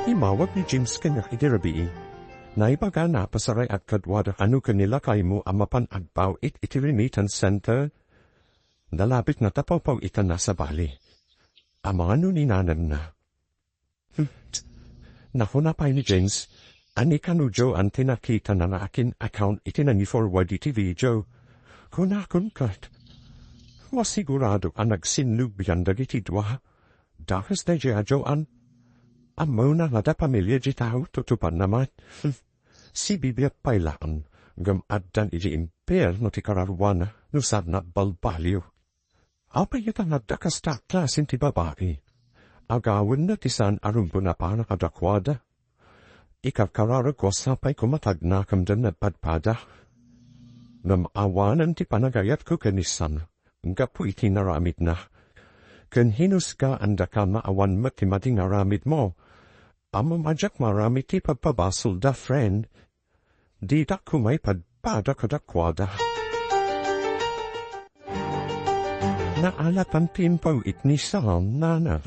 Immawag ni James kaniak idi rabii. Naibagana a pasarayak kaduada a no ken ni lakaymo a mapan agpaw-it iti remittance center. Nalabitna ta papaw-itanna sabali. Amangan no ni nanangna. Hmm. Nakuna pay ni James, a ni kano Joan ti nakitana nga akin account iti nang-forward iti video. Kunakon ket, masigurado a nagsinnubian dagiti dua. Dakes daydiay a Joan. Ammona nga adda pamilia diay tao, tutupanna met. Hmm. Sibibiag pay laeng, ngem addan idiay impierno ti kararuana no saanna agbalbaliw. Apay ita nga adda kasta a klase ti babai? Agawenna ti saan a rumbeng a panang kadakuada. Ikarkararagko a sapay koma ta agnakem dagiti padpada. Ngem awanen ti panagayatko ken ni Sam gapu iti naramidna. Ken hinusgaandaka nga awan met ti madi nga aramidmo. Ammom a diak maaramid ti pagpabasolda, friend. Didak koma ipadpada kadakuada. Naalapan ti impaw-it ni Sam, nana.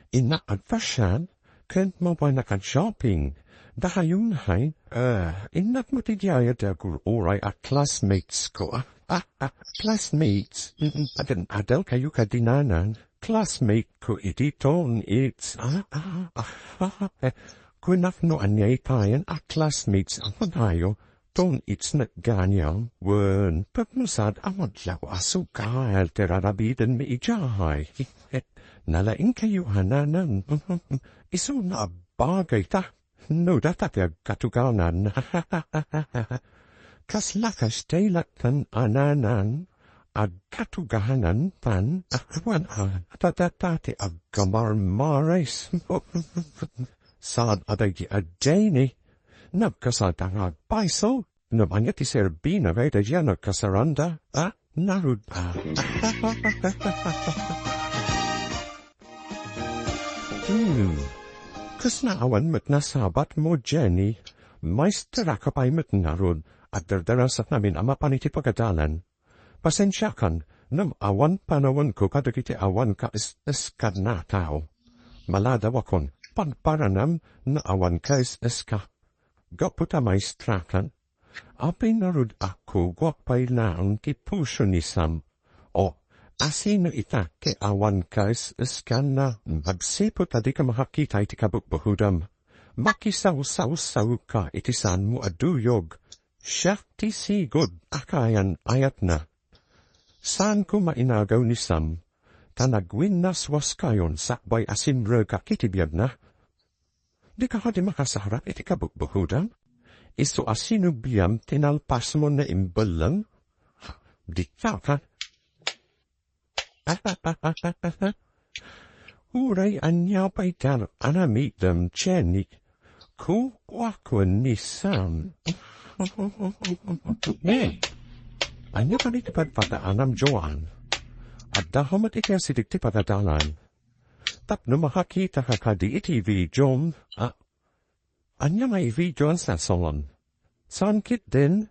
Innak agpasiar, ken mapannak a shopping. Dahayon hay, eh, innak met idiay a agur-uray a classmates ko. Ah, ah, ah, classmates. Mm, mm, aden, adalkayo kadi, nana. Classmate ko idi Tone It's. Ah, ah, ah, ah, eh, kunak no ania itayen a classmates a padayo, Tone It's met gayam. Wen, pagmusad a madlaw a sugal ti rarabidenmi idiay. Eh, nalaingkayo a nana. Isu nga agbagayta. No data ti agkatuganan. Kasla kastay laeng a nana, agkatuganan tan awan a tatata ti agkamarmares. Saan a daydi a Jenny, nagkasalta nga agpayso, no ania ti serbina daydi a nagkasaranda, a? Narud, ah. Hmm. Kasla awan met nasabatmo, Jenny. Maestra ka pay met ngarud, agdardarasaknamin a mapan iti pagadalan. Pasensiakan, ngem awan panawenko kadagiti awan kaes-eskan a tao. Maladawakon, pagparanam no awan kaes-eska. Gapu ta maestrakan, apay ngarud a kuguak pay laeng ti puso ni Sam. O, asino ita ti awan kaes-eskanna? Agsipud ta dika makakita iti kabukbukodam. Makisawsawsawka iti saanmo a duyog. Siak ti sigud a kayan-ayatna. Saanko mainagaw ni Sam, ta nagwinnaswaskayon sakbay a simrekak iti biagna. Dika kadi makasarap iti kabukbukodam? Isu a sinubliam ti nalpasmo nga imbelleng? Dika ka. Uray ania pay ti aramidem, Jenny. Kukuakon ni Sam. Eh, ania kadi ti padpadaanam, Joan? Adda met iti asideg ti pagadalan. Tapno makakitaka kadi iti videom, a, ania nga i-videoan, sasawan? Saan ketdin?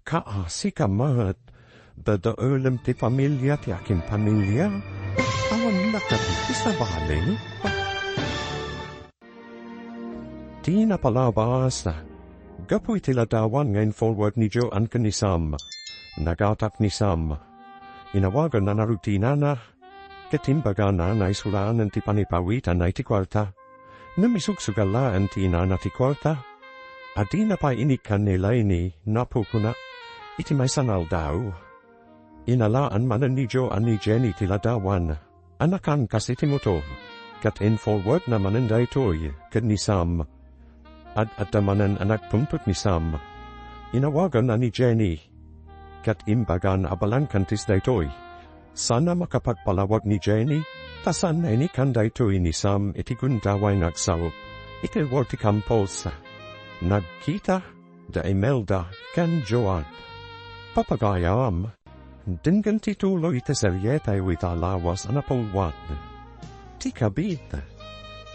Kaasi ka met, dadaelem ti familia ti akin familia. Awan nakaditi sabali. Ti napalabas, gapu iti ladawan nga in-forward ni Joan ken ni Sam. Nagatak ni Sam. Inawaganna na rutinana, ket imbagana nga isuranen ti panipawitanna iti kuarta. Ngem isugsugal laeng ti inana ti kuarta. Adina pay inikkan ni Lainey, napukuna. Iti maysa nga aldaw, inalaan manen ni Joan ni Jenny ti ladawan a nakangkas iti motor, ket in-forwardna manen daytoy ken ni Sam. Ad-adda manen a nagpungtot ni Sam. Inawaganna ni Jenny, ket imbagan a balangkantis daytoy. Saan a makapagpalawag ni Jenny, ta saanna inikkan daytoy ni Sam iti gundaway nga agsao. Iti luar ti kampus, nagkita da Imelda ken Joan. Papagayam, denggen ti tuloy ti serietayo ita lawas a napulwan. Ti kabit,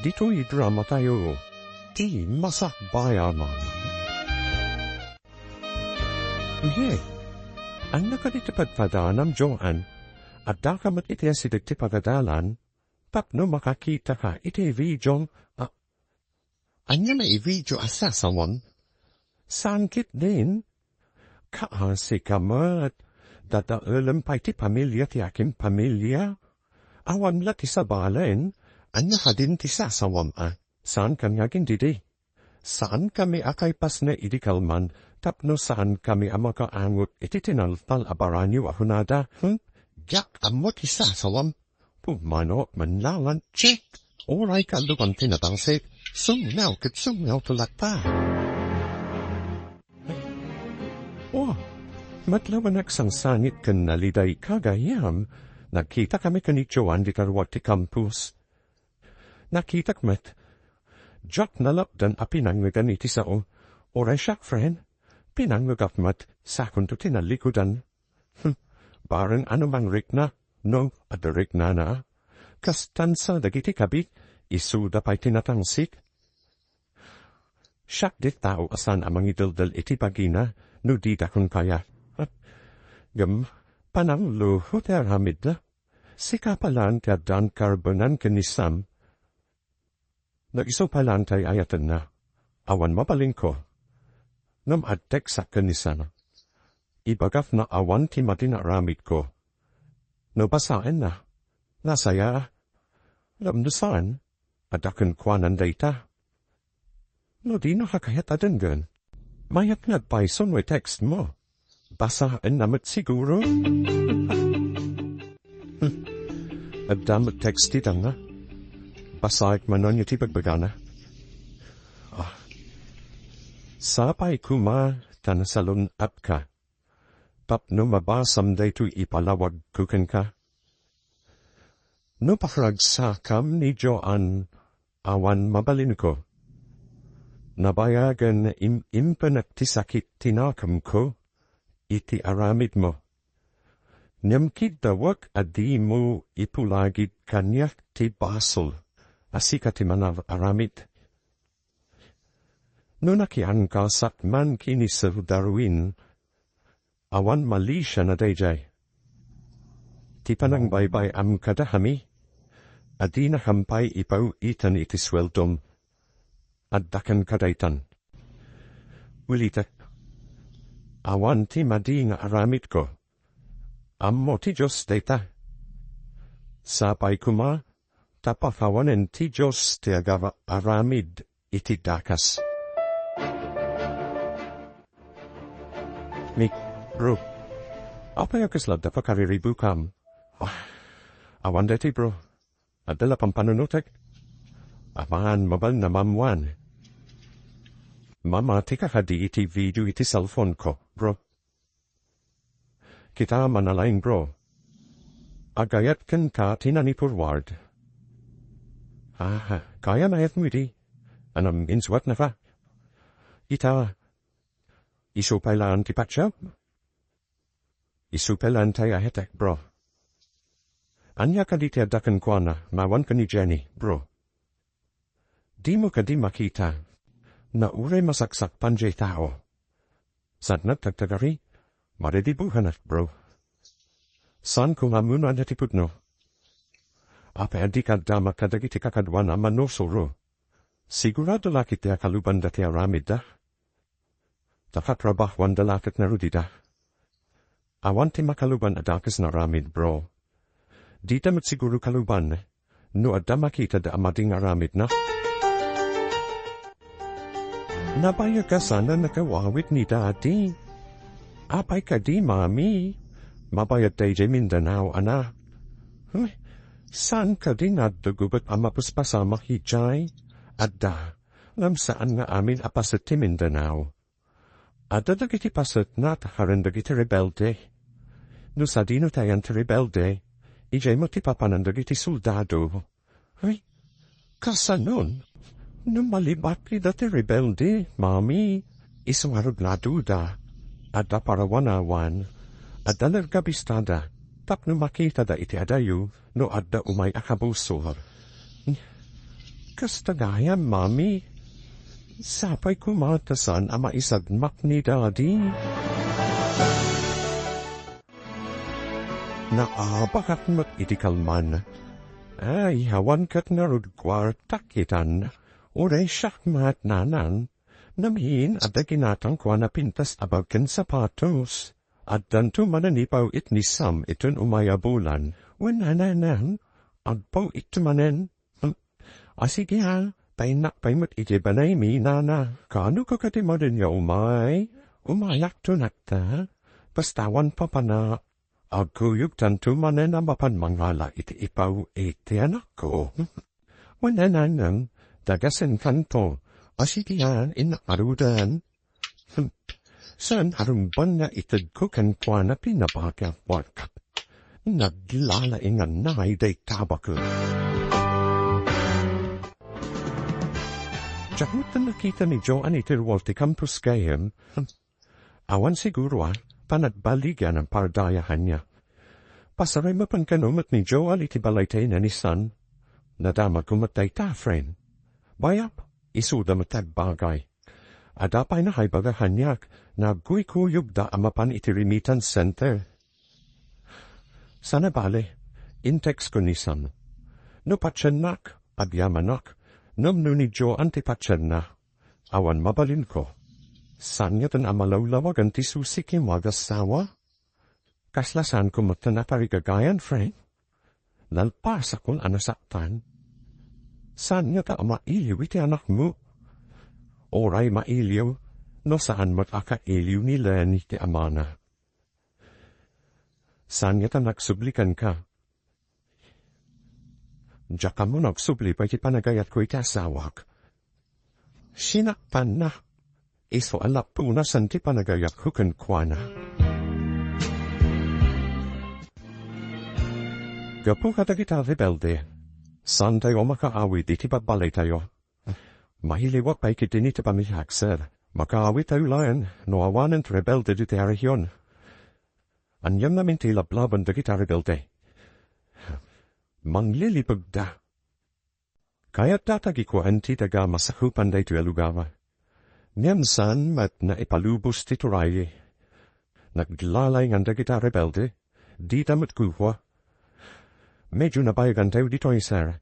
ditoy dramatayo, ti masakbayan. Uy, ania kadi ti padpadanam, Joan? Addaka met iti asideg ti pagadalan tapno makakitaka iti video. A-, ania nga i-video a sasawem? Saan ketdin? Kaasi ka met, dadaelem pay ti familia ti akin familia. Awan la ti sabalen, ania kadin ti sasawem a? Saankan nga agindidi. Saankami a kaipasne idi kalman tapno saankami a makaangot iti tinaltal a baranyo a kunada, hmm? Diak ammo ti sasawem. Pummanok man laeng, chik! Uray kaaduan ti natalsik, sumngaw ket sumngaw ti latta. Oh, met laeng agsangsangit ken naliday ka gayam. Nagkitakami ken ni Joan dita luar ti kampus. Nakitak met. Diak nalapdan a pinangngegan iti sao. Uray siak, friend. Pinangngegak met, sakonto ti nalikudan. Hm, bareng a no mangrikna, no adda riknana. Kastan sa dagiti kabit, isuda pay ti natalsik. Siak ti tao a saan a mangideldel iti bagina no dida kon kaya. Ngem, panangluho ti aramidda. Sika pay laeng ti addan karbengan ken ni Sam. No isu pay laeng ti ay-ayatenna, awan mabalinko. Ngem agteksak ken ni Sam. Ibagak nga awan ti madi nga aramidko. No basaenna, nasaya. Ngem no saan, adda kenkuana dayta. No dina kayat a denggen, mayat nga agpayso no i-text mo. Basaenna met siguro. Hmm. Adda met text ti danga. Basaek manen iti bagbagana. Ah. Sapay koma ta nasalun-atka tapno mabasam daytoy ipalawagko kenka. No pakaragsakam ni Joan, awan mabalinko. Nabayagen im-, impenek ti sakit ti nakemko iti aramidmo. Ngem kiddawek a dimo ipulagid kaniak ti basol a sika ti manaramid. No nakiangkasak man ken ni Sir Darwin, awan malisiana daydiay. Ti panangbay-bay-am kadakami, a dinakam pay ipaw-itan iti sueldom, adda kenka daytan. Ulitek, awan ti madi nga aramidko. Ammo ti Dios dayta. Sapay koma ta pakawanen ti Dios ti agara-aramid iti dakas. Mik, bro, apay a kasla adda pakariribukam? Ah, awan daytoy, bro. Adda la pampanunotek? Aman, mabalin a mammuan. Mamatika kadi iti video iti cellphone ko, bro. Kita manalaing, bro. Agayat kenka ti nani-forward. Ah, kayam a ayatmo idi. Anam insuat na ka? Ita, isu pay laeng ti patio? Isu pay laeng ti ayatek, bro. Ania kadi ti adda kenkuana, mawan ken ni Jenny, bro? Dimo kadi makita. Nauray masaksakpan diay tao. Sadnak tagtagari, Maredibuhanak, bro. Saan ko nga ammonan ti pudno? Apay a dika addamak kadagiti kakaduana a manusuro? Sigurado la ketdi a kalubanda ti aramidda. Ta katrabahuanda la ket ngarud ida. Awan ti makaluban a dakes nga aramid, bro. Dida met siguro kaluban no adda makitada a madi nga aramidna. Nabayag a saan a nakawawit ni Daddy. Apay kadi, Mami? Mabayag daydiay Mindanao, anak. Ay, saan kadi nga adda gubet a mapaspasamak idiay? Adda, ngem saan nga amin a paset ti Mindanao. Adda dagiti pasetna ta karen dagiti rebelde. No sadino ti ayan ti rebelde, idiay met ti papanan dagiti soldado. Ay, kasanon? No malibak ida ti rebelde, Mami, isu ngarud nga aduda. Adda parawanawan, adda larga bistada, tapno makitada iti adayo no adda umay a kabusor. Kasta gayam, Mami. Sapay koma ta saan a maisadmak ni Daddy. Naabakak met iti kalman. Ay, awan ket ngarud kuartak itan. Uray siak met, nanan. Namin, adda ginatangko a napintas a bag ken sapatos. Addanto manen ipaw-it ni Sam iton umay a bulan. Wen, nanan, agpaw-itto manen. Hmm. A, sige, ha. Tainnak pay met iti banaymi, nana. Kaano ka kadi manen nga umay? Umayakto nakta. Basta awan papanak. Agkuyogtanto manen a mapan mangala iti ipaw-it ti anakko. Wen, nanang, dagasenkanto. A, sige, ha, innak ngaruden. Hmm. Saan a rungbanna itedko kenkuana ti nabagak. Naglalaingan ngay dayta baket. Diak met nakita ni Joan iti ruar ti campus gayam. Hmm. Awan siguro a panagbaligan a pardaya kaniak. Pasaray mapan kano met ni Joan iti balay ti ina ni San. Nadamagko met dayta, friend. Bayap, isuda met ti agbagay. Adda pay nakaibaga kaniak, nagkuykuyogda a mapan iti remittance center. Saan a bale, in-textko ni San. No patiennak, agyamanak, ngem no ni Joan ti patienna, awan mabalinko. Saan ngaten a malawlawagan ti susi ken agassawa? Kasla saanko met a naparigagayan, friend? Nalpasakon a nasaktan. Saan ngata a mailiw iti anakmo? Uray mailiw, no saan met a kailiw ni Lenny ti amana. Saan ngata a nagsubli kenka? Diak ammo nagsubli pay ti panagayatko iti asawak. Sinaktanna. Isu a napunasan ti panagayatko kenkuana. Gapu kadagita rebelde, saantayo a makaawid iti babbalaytayo. Mailiwak pay ketdi iti pamilyak, sir. Makaawidtayo laeng no awanen ti rebelde ditoy a rehion. Aniannamin ti lablabon dagita rebelde. Manglilipegda. Kayatda ta kikuaen ti daga a masakupan daytoy a lugar. Ngem saan met naipalubos ti turay. Naglalaingan dagita rebelde, dida met kukua. Medio nabayagantayo ditoy, sir.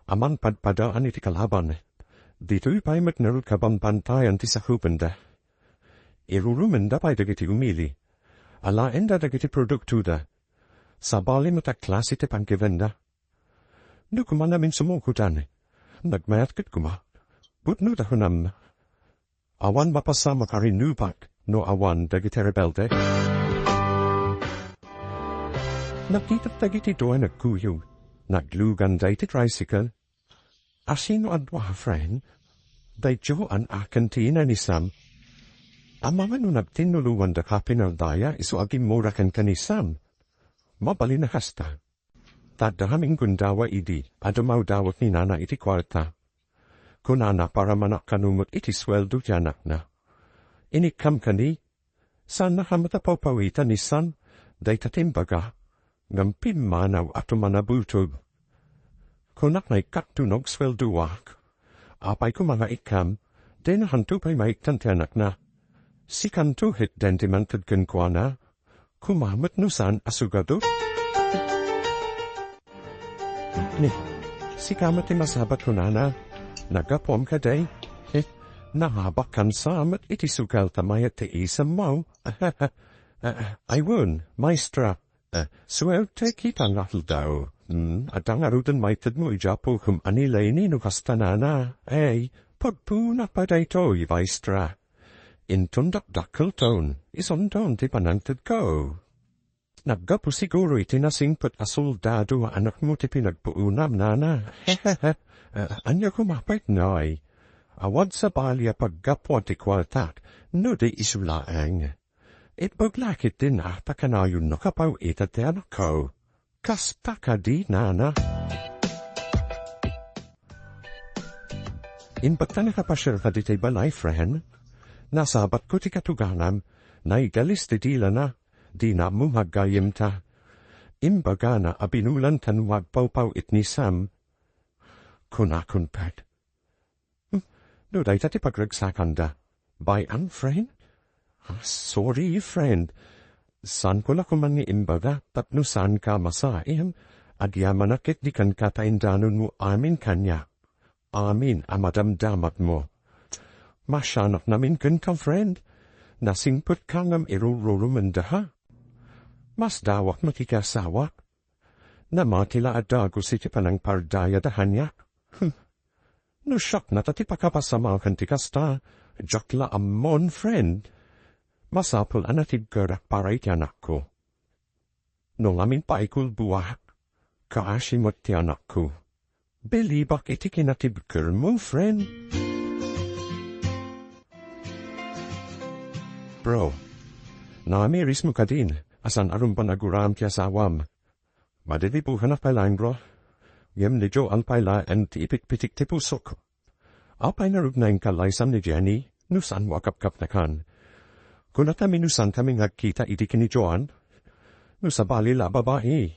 A mangpadpadaan iti kalaban. Ditoy pay met ngarud kabambantayan ti sakupenda. Irurumenda pay dagiti umili. Alaenda dagiti produktoda. Sabali met a klase ti pagkibenda. No koma namin sumukodan, nagmayat ket koma. Pudno ta kunam, awan mapasamak a rinubak no awan dagiti rebelde. Nakitak dagiti dua a nagkuyog, nagluganda iti tricycle. Asino a dua, friend? Daytoy a ken ti ina ni Sam. Amangan no nagtinulonganda ka pinardaya isu a gimmura kenka ni Sam. Mabalin a kasta. Ta adda ngamin gundawak idi a dumawdawat ni nana iti kuarta. Kunana para manakkanumot iti sueldo ti anakna. Inikkam kani, saanna koma ta pawpawitan ni San dayta ti imbaga, ngem pimmanaw a tumanabutog. Kunak nga ikkak tunog sueldoak. Apay koma nga ikkam, dinakanto pay maikkan ti anakna. Sikanto ketdin ti mangted kenkuana. Koma met no saan a sugato. Ni, sika met ti masabat kunana. Naggapuam kadi. He, nahabakkan sa met iti sugal ta mayat ti isemmo. Ay wen, maestra. Eh, suerte kita nga aldaw. Hmm, adda ngaruden maitedmo idiay apokem a ni Leni no kasta nana. Ey, pagpunak pay daytoy, maestra. Inton dakdakkelton, isundon ti panangtedko. Naggapu siguro iti nasingpet a soldado a anakmo ti pinagpuonam, nana. Hehehe. Eh, ania koma pay, nay? Awan sabali a paggapuan ti kuartak, no di isu laeng. Ibbag la ketdin a ta kanayonnak a paw-ited ti anakko. Kasta kadi, nana? Imbagtanak a pasiar kadi ti balay, friend. Nasabatko ti katuganam. Naigalis ti dilana. Dina ammo nga aggayemta. Imbagana a binulan ta no agpawpaw-it ni Sam. Kunakon pay. Hmm, no dayta ti pagragsakanda. Bay-am, friend? Ah, sorry, friend. Saanko la koma nga imbaga tapno saanka masaem. Agyamanak ketdi kenka ta indanonmo amin kaniak. Amin a madamdamatmo. Masianak namin kenka, friend. Nasingpetka ngem irururumendak. Masdawak met iti asawak. Namati la a dagus iti panangpardayada kaniak. Hmm. No siak nata ti pakapasamakan ti kasta, diak la ammon, friend. Masapul a natibkerak para iti anakko. No ngamin pay kulbuak, kaasi met ti anakko. Bilibak iti kinatibkermo, friend. Bro, namirismo kadin, a saan a rumbon a guraem ti asawam. Madilibuhanak pay laeng, bro. Ngem ni Joan pay laeng ti ipikpitik ti pusok. Apay narugna inka laysam ni Jenny, no saanmo a kapkapnekan? Kunatami no saankami nga agkita idi ken ni Joan? No sabali la a babai.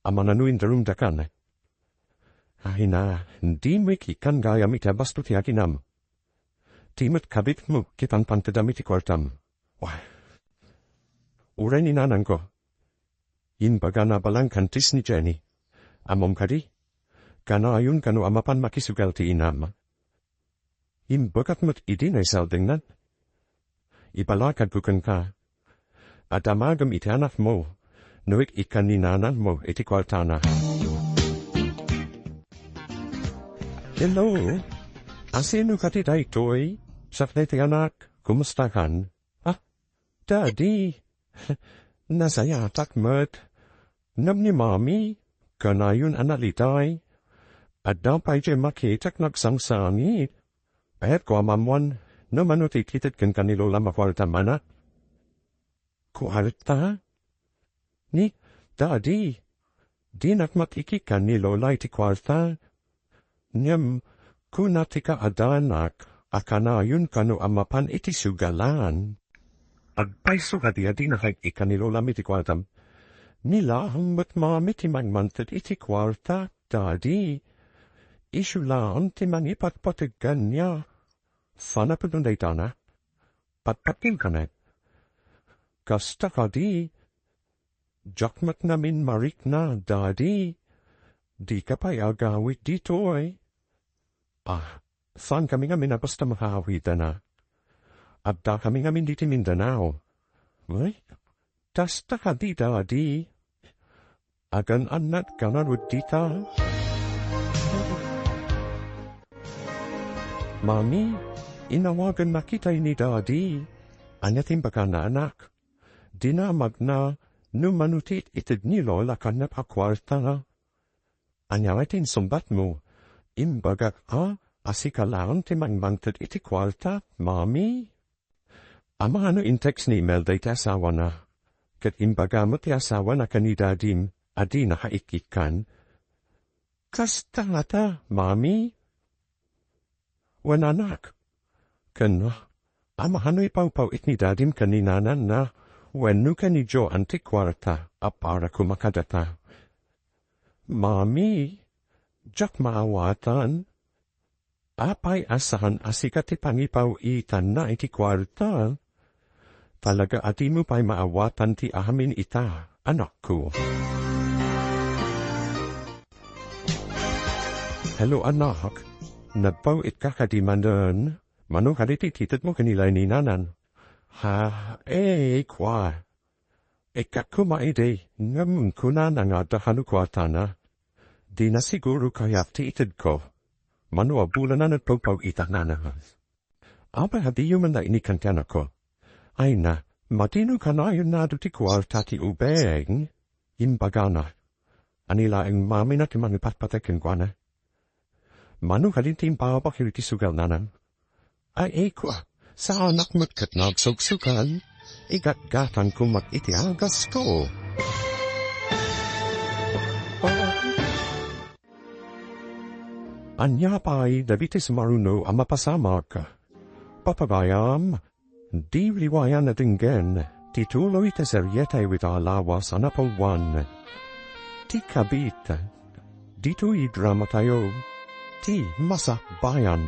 Amangan no indarumdakan. Ay na, dimo ikkan gayam iti abasto ti aginam. Ti met kabitmo, ket panpantedam iti kuartam. Wah. Uray ni nanangko. Imbagana a balangkantis ni Jenny. Ammom kadi? Kanayon kano a mapan makisugal ti inam. Imbagak met idi naisaldengnan. Ibalakadko kenka. Adamagem iti anakmo, no ik-ikkan ni nanangmo iti kuartana. Hello? Asino kadi daytoy? Saknay ti anak, kumustakan? Ah, Daddy, nasayatak met. Ngem ni Mami, kanayon a nalitay. Adda pay diay makitak nagsangsangit. Ayatko a maammuan no mano ti ikited kenka ni Lolam a kuarta, mana? Kuarta? Ni, Daddy, dinak makikkan ni Lola iti kuarta. Ngem, kuna ti kaadanak a kanayon kano a mapan iti sugalan. Agpayso kadi a dinak ikkan ni Lolam iti kuartam. Ni laeng met Mami ti mangmanted iti kuarta, Daddy. Isu laeng ti mangipatpateg kaniak. Sana pudno daytana? Patpategka met. Kasta kadi, diak met ngamin marikna, Daddy. Dika pay agawid ditoy. Ah, saankami ngamin a basta makaawidan a. Addakami ngamin ditoy Mindanao. Ay, kasta kadi, Daddy. Agan-annadka ngarud dita? Mami, inawagannak itay ni Daddy. Ania ti imbagana, anak? Dinamagna no mano ti it-ited ni Lola kaniak a kuarta. Ania ngay ti insungbatmo? Imbagak a, a sika laeng ti mangmangted iti kuarta, Mami? Amangan no in-text ni Imelda iti asawana, ket imbaga met ti asawana ken ni Dadim a dina kaikkikkan. Kasta ngata, Mami? Wen, anak. Ken, amangan no ipawpaw-it ni Dadim ken ni Nananna wenno ken ni Joan ti kuarta a para koma kadata. Mami, diak maawatan. Apay a saan a sika ti pangipaw-itanna iti kuarta? Talaga a dimo pay maawatan ti amin ita, anakko. Hello, anak. Nagpaw-itka kadi manen? Mano kadi ti itedmo ken ni Lay ni Nanan? Ha, eh, kua. Ikkak koma idi, ngem kunana nga adda kano kuartana. Dina siguro kayat ti itedko. Mano a bulan a nagpaw-itanna. Apay a diyo man nainikan ti anakko? Ay na, matino kanayon nga adu ti kuarta ti ubing? Imbagana. Ani laeng mamina ti mangipatpateg kenkuana. Mano kadi ti impaabak iti sugalnana? Ay, ay, kua, saanak met ket nagsugsugal. Igatgatangko met iti agasko. Ania pay dagiti sumaruno a mapasamak? Papagayam, di liwayan a denggen ti tuloy ti serietayo ita a lawas a napalwan. Ti Kabit, ditoy dramatayo, ti Masakbayan.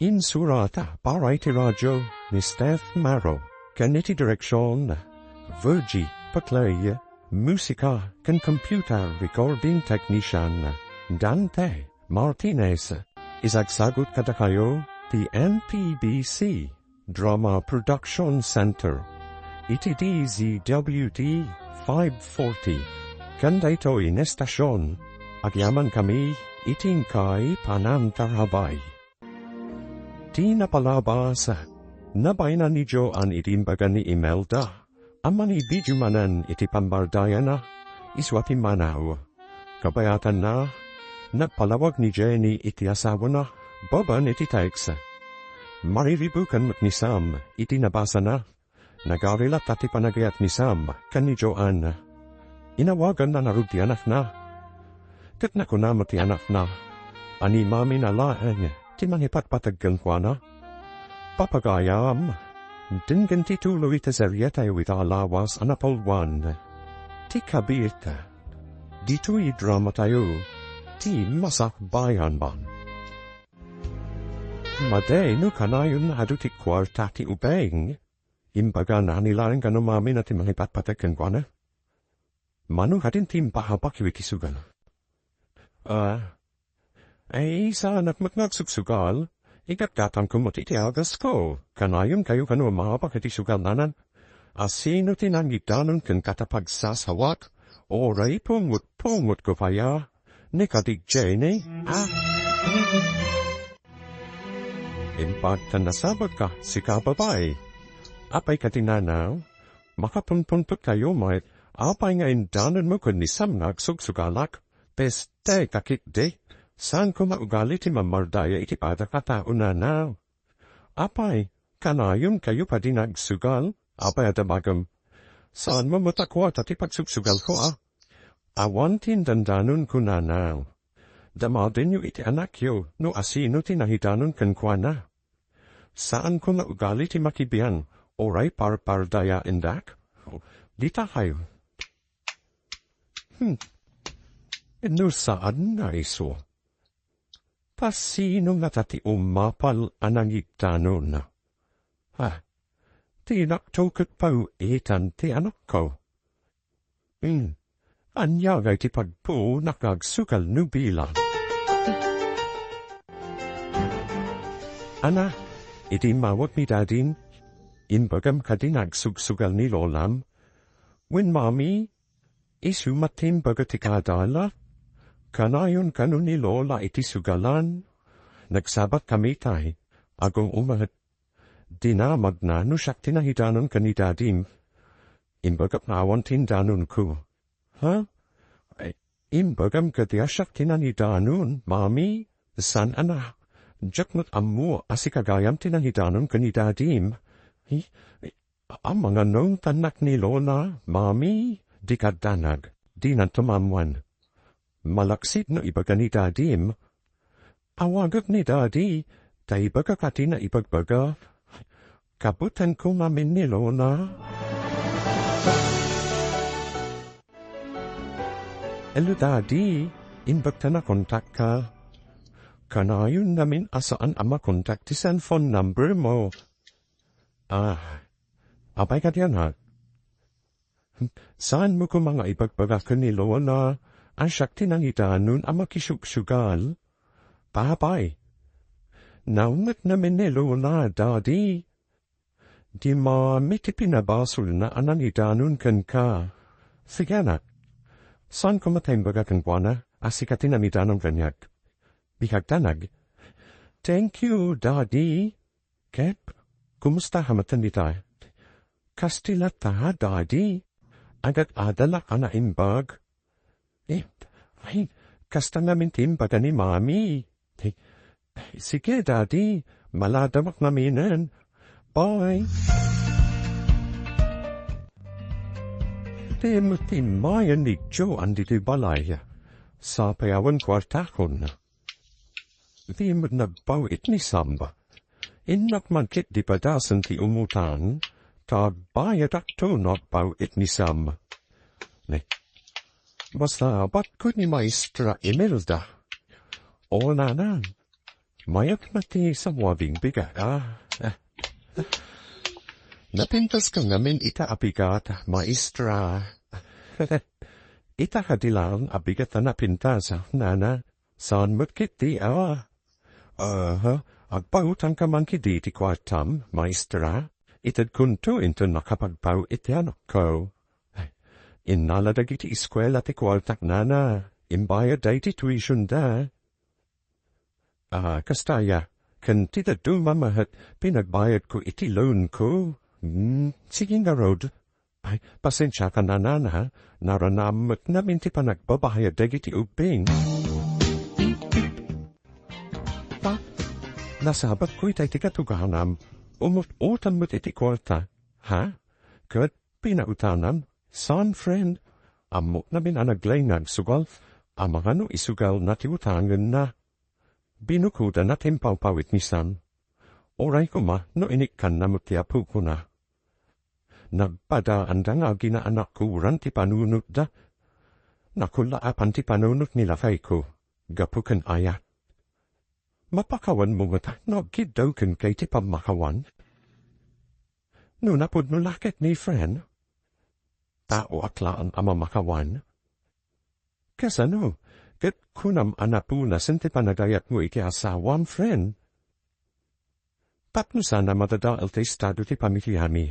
Insurata para iti radio ni Steph Maro, ken iti direksion, Virgie Paclay, musika ken computer recording technician, Dante Martinez. Isagsagut kadakayo ti N P B C Drama Production Center iti D Z W D five forty. Ken daytoy nga estasion, agyamankami iti inkay panangtarabay. Ti napalabas, nabayna ni Joan iti imbaga ni Imelda a mangibidio manen iti pammardayana, isu a pimmanaw. Kabayatanna, nagpalawag ni Jenny iti asawana babaen iti text. Mariribuken met ni Sam iti nabasana. Nagari latta ti panagayat ni Sam ken ni Joan. Inawaganna ngarud ti anakna. Ket nakuna met ti anakna a ni mamina laeng ti mangipatpateg kenkuana. Papagayam, denggen ti tuloy ti serietayo ita a lawas a napalwan. Ti Kabit, ditoy dramatayo, ti Masakbayan. Madi no kanayon nga adu ti kuarta ti ubing? Imbagana ni laeng kano mamina ti mangipatpateg kenkuana. Mano kadin ti impaabak iti sugal? Ah, ay, saanak met nga agsugsugal. Igatgatangko met iti agasko. Kanayonkayo kano a maabak iti sugalnanan. A sino ti nangidanon kenka ta pagsasawak? Uray pungot-pungotko pay a. Ni kadi Jenny, ah. Impaag ta nasabatka, sika a babai. Apay kadi nanaw? Makapunpuntot kayo met, apay nga indanonmo ken ni Sam nga agsugsugalak? Peste ka ketdi. Saanko nga ugali ti mammardaya iti padaka a tao, nanaw. Apay, kanayonkayo pay nga agsugal? Apay a damagem? Saanmo met a kuarta ti pagsugsugalko, a? Awan ti indandanonko, nanaw. Damadenyo iti anakyo no asino ti nangidanon kenkuana. Saanko nga ugali ti makibian, uray parpardayaendak. Dita kayo. Hmm. No saan nga isu. Ta sino ngata ti umapal a nangidanon? Ha? Ti inakto ket paw-itan ti anakko. Hmm. Ania ngay ti pagpuonak nga agsugal no bilang? Ana, idi immawagmi dadim, imbagam kadi nga agsugsugal ni lolam? Wen mami, isu met ti imbaga ti kadala? Kanayon kano ni lola iti sugalan? Nagsabatkami tay, agung-umet. Dinamagna no siak ti nangidanon ken ni dadim. Imbagak nga awan ti indanonko. Ha? Ay, imbagam kadi a siak ti nangidanon, mami? Saan, anak. Diak met ammo a sika gayam ti nangidanon ken ni dadim. Hi, hi, amangan no intannak ni lola, mami? Dika danag. Dinanto maammuan. Malaksid no ibaga ni dadim. Awagek ni dadi, ta ibagak a ti naibagbaga. Kabutanko ngamin ni Lola. Hello, Daddy. Imbagta nakontakka. Kanayon ngamin a saan a makontak ti cellphone number mo. Ah, apay kadi, anak? Saanmo koma nga ibagbaga ken ni Lola a siak ti nangidanon a makisugsugal? Apay, naunget ngamin ni Lola, Daddy. Di Mami ti pinabasolna a nangidanon kenka. Sige, anak. Saan koma ta imbaga kenkuana a sika ti nangidanon kaniak? Biag ta nag-, "Thank you, Daddy." Ket, kumusta ka met ita? Kas ti latta, Daddy? Agad-adalak a naimbag. Eh, ay, kasta ngamin ti imbaga ni Mami. Eh, sige, Daddy, maladawak ngaminen. Bye. Ti met immayen ni Joan ditoy balay. Sapay awan kuartakon. Di met nagbaw-it ni Sam. Innak man ketdi padasen ti umutang, ta agbayadakto no agbaw-it ni Sam. Ne, masabatko ni Maestra Imelda. O, nana, mayat met ti samo a bigbigat, a? Napintaska ngamin ita a bigat, Maestra. Ita kadi laeng a bigat a napintas, nana. Saan met ketdi, a? Aha, agpautangka man ketdi ti kuartam, Maestra. Itedkonto inton nakapagbaw-it ti anakko. Innala dagiti eskuela ti kuartak, nana. Imbayadda iti tuitionda. Ah, kasta aya, ken ti dadduma met, pinagbayadko iti loanko. Hmm, sige ngarud. Ay, pasensiakan, nana, ha? Naranam met ngamin ti panagbabayad dagiti ubbing. Pa, nasabatko itay ti katuganam. Umut-utan met iti kuarta, ha? Ket pinautanam, saan, friend? Ammok ngamin a naglaing nga agsugal, a mangano isugalna ti utangenna. Binukodana ti impawpawit ni Sam. Uray koma no inikkanna met ti apokona. Nagpadaanda nga aginaanakko uray ti panunotda. Nakullaapan ti panunot ni lakayko, gapu ken ayat. Mapakawanmo met no agkiddaw kenka iti pammakawan? No napudno la ket ni friend, taoak laeng a mamakawan. Kasano? Ket kunam a napunasen ti panagayatmo iti asawam, friend? Tapno saan a madadael ti estado ti pamiliami.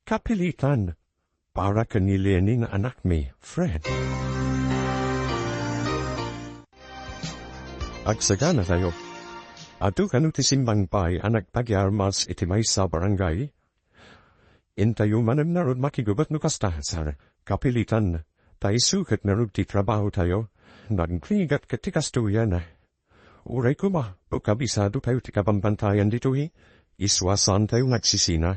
Kapilitan, para ken ni Lenny nga anakmi, friend. Agsaganatayo. Adu kano ti simmangpay a nagpagiarmas iti maysa a barangay? Intayo manen ngarud makigubat no kasta, sir. Kapilitan, ta isu ket ngarud ti trabahotayo. Nagrigat ket ti kastoyen. Uray koma, no kabisadotayo ti kabambantayan ditoy, isua saantayo nga agsisina.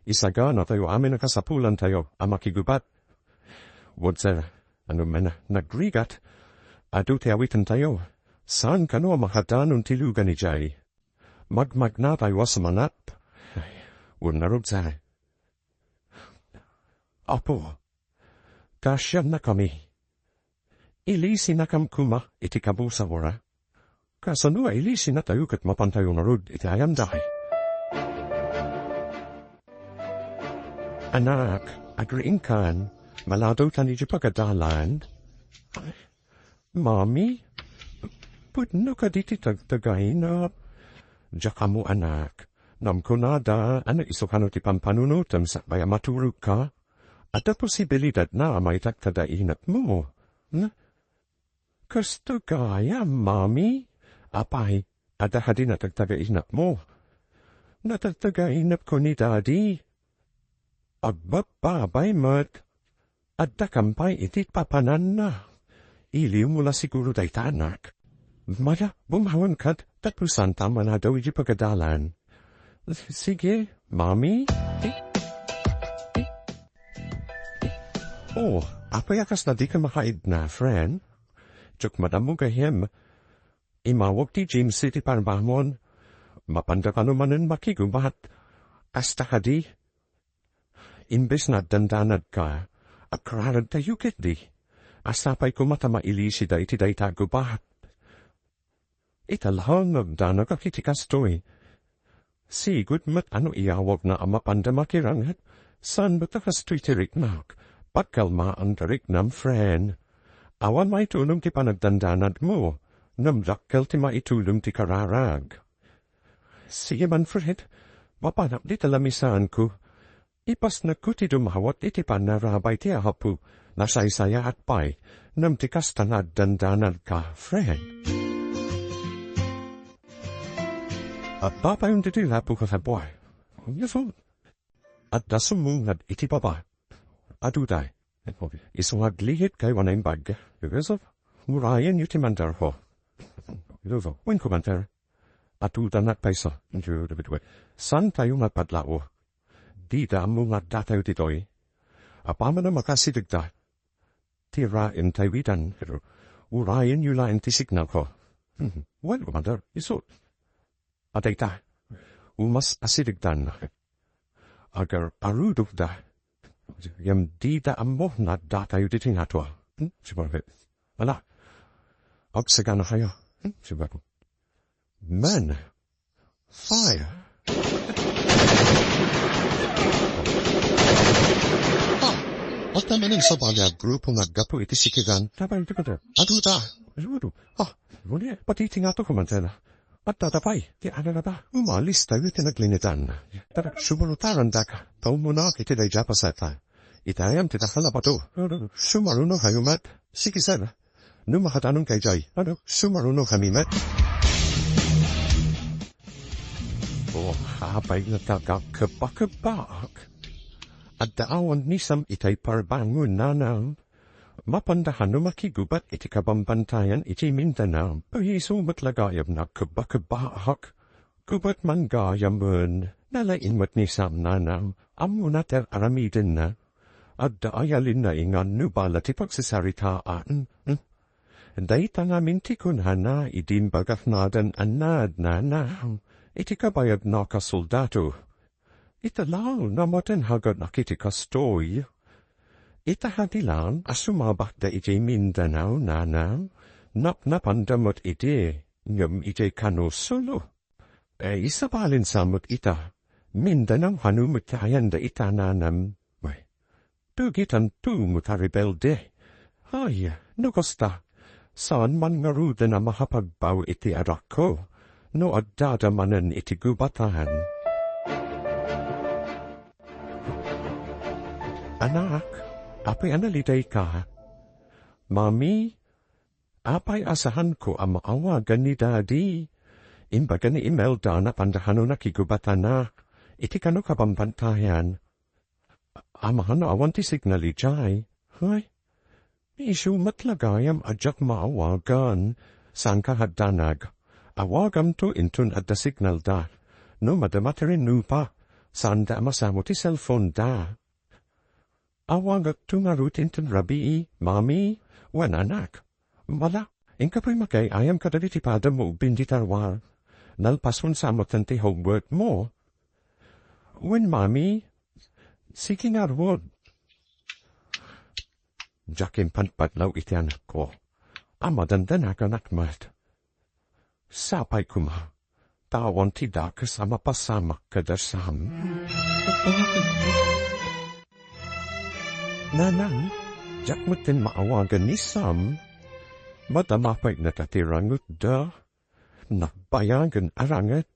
Isaganatayo amin a kasapulantayo a makigubat. Wen, sir, no man nagrigat, adu ti awitentayo. Saan kano a makadanon ti lugan idiay. Magmagnatayo a sumanat. Ay, wen ngarud, sir. Apo, kasiannakami. Ilisinakam koma iti kabusawra. Kasano a ilisinatayo ket mapantayo ngarud iti ayanday? Anak, agriingkan, maladawtan iti pagadalan. Mami, pudno kadi ti tagtagainep? Diak ammo, anak. Ngem kunada a no isu kano ti pampanunotem sakbay a maturogka, adda posibilidadna a maitagtagainepmo. Hmm? Kasto gayam, Mami? Apay, adda kadi natagtagainepmo? Natagtagainepko ni Daddy. Agbabbabay met. Addakam pay iti papananna. Iliwmo la siguro dayta, anak. Maya, bumawanka, tapno saanta a manadaw iti pagadalan. Sige, Mami. Oh, apay a kasla dika makaidna, friend? Diak madammo gayyem. Imawag ti G M C ti parmamon. Mapanda kano manen makigubat. Kasta kadi? Imbes nga agdandanadka, akraradtayo ketdi. Sapay koma ta mailisida iti dayta a gubat. Ita laeng nga agdanag a iti kastoy. Sigud met a no iyawagna a mapanda makiranget, saan met a kastoy ti riknak. Pagkalmaanda riknam, friend. Awan maitulong ti panagdandanadmo, ngem dakkel ti maitulong ti kararag. Sige man, friend. Mapanak dita lamisaanko. Ipasnekko ti dumawat iti panarabay ti Apo. Nasaysayaat pay, ngem ti kasta nga agdandanadka, friend. Agpapayon ditoy lapo ka sa buay. Yesu. Adda sumungad iti baba. Adu day. Isu nga aglihit kayo a naimbag. Yesu. Murayenyo ti mandarho. Yesu. Wen komanter. Adu danak payso. Santayo nga padlao. Dida ammo nga addatayo ditoy. Apaman a makasidegda. Ti raem tayo itan, pero urayenyo laeng ti signalko. Well, Commander, isu. Adayta, umas asidegdan. Agar-arudokda. Ngem dida ammo nga addatayo ditoy nga tua. Hmm? Sibarbe. Ala, agsagana kayo. Hmm? Sibarbe. Men, fire. Ah, adda manen sabali a grupo nga aggapu iti sikigan. Adu ta. Adu. Ah, adu. Pati ti ngato komandan. Adda ta pay, ti ananata. Umalis tayo iti naglinitan. Tara, sumurutaran daka. Taumo na iti daydiay a pasata. Itayam ti dakal a bato. Sumaruno kayo met. Sige, sir. No makadanon kayo jay, ano, sumaruno kami met. Oh, apay nga tagakebakebak. Adda awan ni Sam itay parbangon, nanang. Mapanda kano makigubat iti kabambantayan iti Mindanao. Isu met la gayam nga kebakebak. Gubat man gayamen, nalaing met ni Sam, nanang, ammona ti ar-aramidenna. Adda aya linnaingan no bala ti pagsasaritaan. Dayta ngamin ti kunana idi imbagak nadan a naad, nanang, iti kabayagnak a soldado. Ita laeng, namaten haganak iti kastoy. Ita kadi laeng a sumabakda iti Mindanao, nanang, napnapanda met idi, ngem iti kano solo. Ay, sabalin sa met ita, Mindanao kano met ti ayanda ita, nanang. Ay, tugitan to met a rebelde. Ay, no kasta, saan man ngaruden a makapagbaw iti arakko, no addada manen iti gubatan. Anak, apay a nalidayka? Mami, apay a saanko a maawagan ni Daddy? Imbaga ni Imelda, napanda kano nakigubatana iti kano kabambantayan. Amangan no awan ti signal idiay. Hay, isu met la gayam a diak maawagan. Saanka nga agdanag. Awagamto inton adda signalda. No madama ti rinnupa, saanda a masamo ti cellphoneda. Awagakto ngarud inton rabii, Mami, wen anak. Mala, inka pay makay-ayam kadagiti padammo ubing dita ruar. Nalpason sa metten ti homeworkmo. Wen, Mami, sige ngarud. Diak impan padlaw iti anakko. A madandanaganak met. Sapay koma, ta awan ti dakes a mapasamak kada Sam. Nanang, diak metten maawagan ni Sam. Madama pay ngata ti rangutda. Nagbayagen a ranget.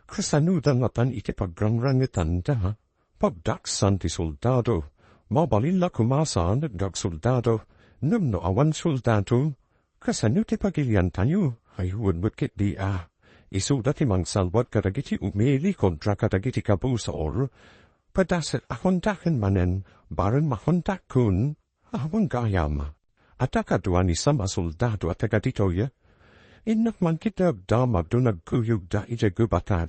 Kasanoda ngatan iti pagrangrangetanda? Pagdaksan ti soldado. Mabalin la koma saan nga agsoldado. Ngem no awan soldado, kasano ti pagiliantayo? Ay, wen met ketdi a. Isuda ti mangsalwad kadagiti umili kontra kadagiti kabusor. Padaset a kondaken manen, bareng makondakkon. Awan gayam. Adda kadua ni Sam a soldado a taga ditoy. Innak man ketdi agdamag no nagkuyogda idiay gubatan.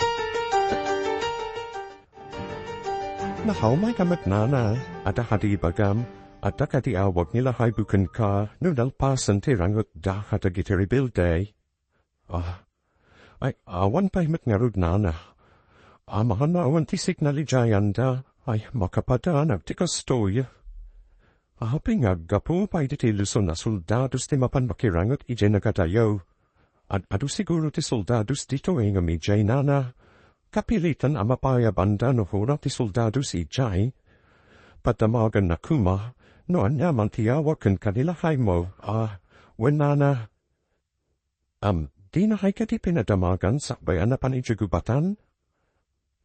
Nakaumay ka met, nana. Adda kadi ibagam? Adda kadi awag ni Lakay Buken ka no nalpasen ti rangutda kadagiti rebelde? Ah. Ay, awan pay met ngarud, nana. Amangan no awan ti signal idiay anda. Ay, makapadanag ti kastoy. Apay nga aggapu pay ditoy Luzon a soldados ti mapan makiranget idiay nagadayo? Ad-adu siguro ti soldados ditoy ngem idiay nana, kapilitan a mapayabanda no hura ti soldados idiay. Padamaganna koma no aniaman ti yawag ken Kalila Jaime a wen nana. Am, dina kay kadi pinadamagan sakbay a napan idiay gubatan?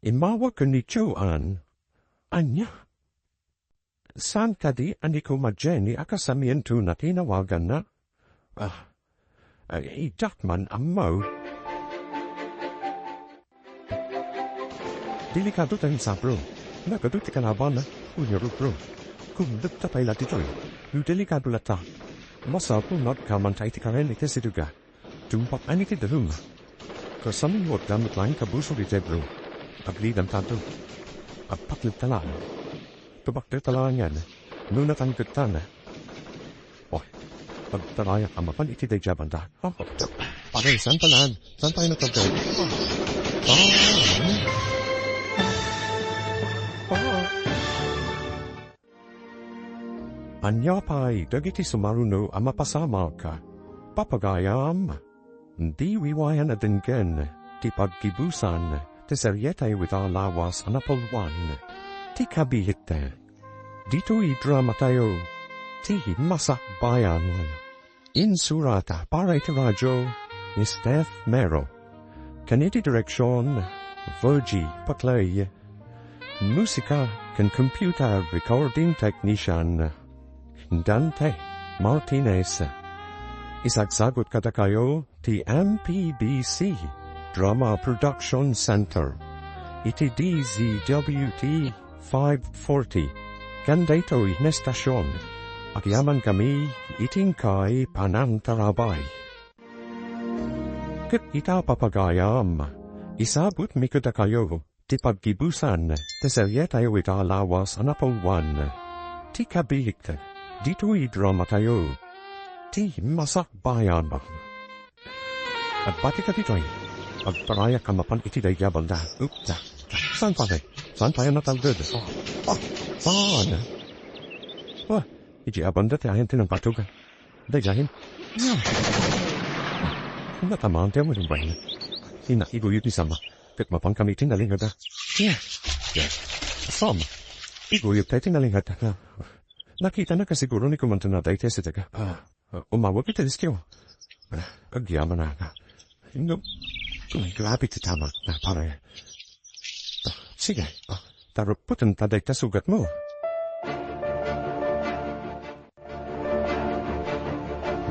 Immawag ken ni Joan. Ania? Saan kadi a ni koma Jenny a kasamiento na tinawaganna? Ah, ay, idiak man ammo. Delikado ta ni Sabro. Nagadu ti kalaban, unyurupro. Kumdekta pay la ditoy. No delikado latta, masapul nga agkamanta iti karen iti siduga. Tumpak-an iti darum. Kasaminwag damit laeng kabusor iti Ebro. Agridam tanto. Agpaklit ta laeng. Tumakder ta laeng yan. No natangked tana. Oh, pagtarayak a mapan iti daydiay banda. Oh, pare, saan pa laan? Saan tayo natagay? Ah, ah, ah. Ania pay dagiti sumaruno a mapasamak? Papagayam, diwiwayan a denggen ti paggibusan ti serietayo ita a lawas a napulwan ti kabiit. Ditoy dramatayo, ti Masakbayan. Insurata para iti radio ni Steph Mero. Ken iti direksion, Virgie Paclay. Musika ken computer recording technician, Dante Martinez. Isagsagut kadakayo ti M P B C Drama Production Center iti D Z W T five forty, ken daytoy nga estasion, agyamankami iti inkay panangtarabay. Ket ita, papagayam, isabutmi kadakayo ti paggibusan ti serietayo ita a lawas a napulwan ti kabiit. Ditoy dramatayo, ti Masakbayan. Agpatika ditoy. Agparayak a mapan iti daydiay a banda. Upta. Saan pay? Saan pay a natalged? Oh, oh, saan? Wah, iti a banda ti ayan ti nagpatug. Daydiay. Ah. Natamaan ti awan bayan. Ina, iguyod ni Sama. Ket mapankami iti nalinged. Yeah. Yeah. Sam, iguyod tayo iti nalinged. Ah. Nakitana ka siguro ni Commander Naday ti asideg. Ah. Ah, umawag iti diskyo. Ah, agyaman na ka. Inno, ay, grabe ti tamak na, pare. Ah, sige, ah, taruputen ta dayta sugatmo.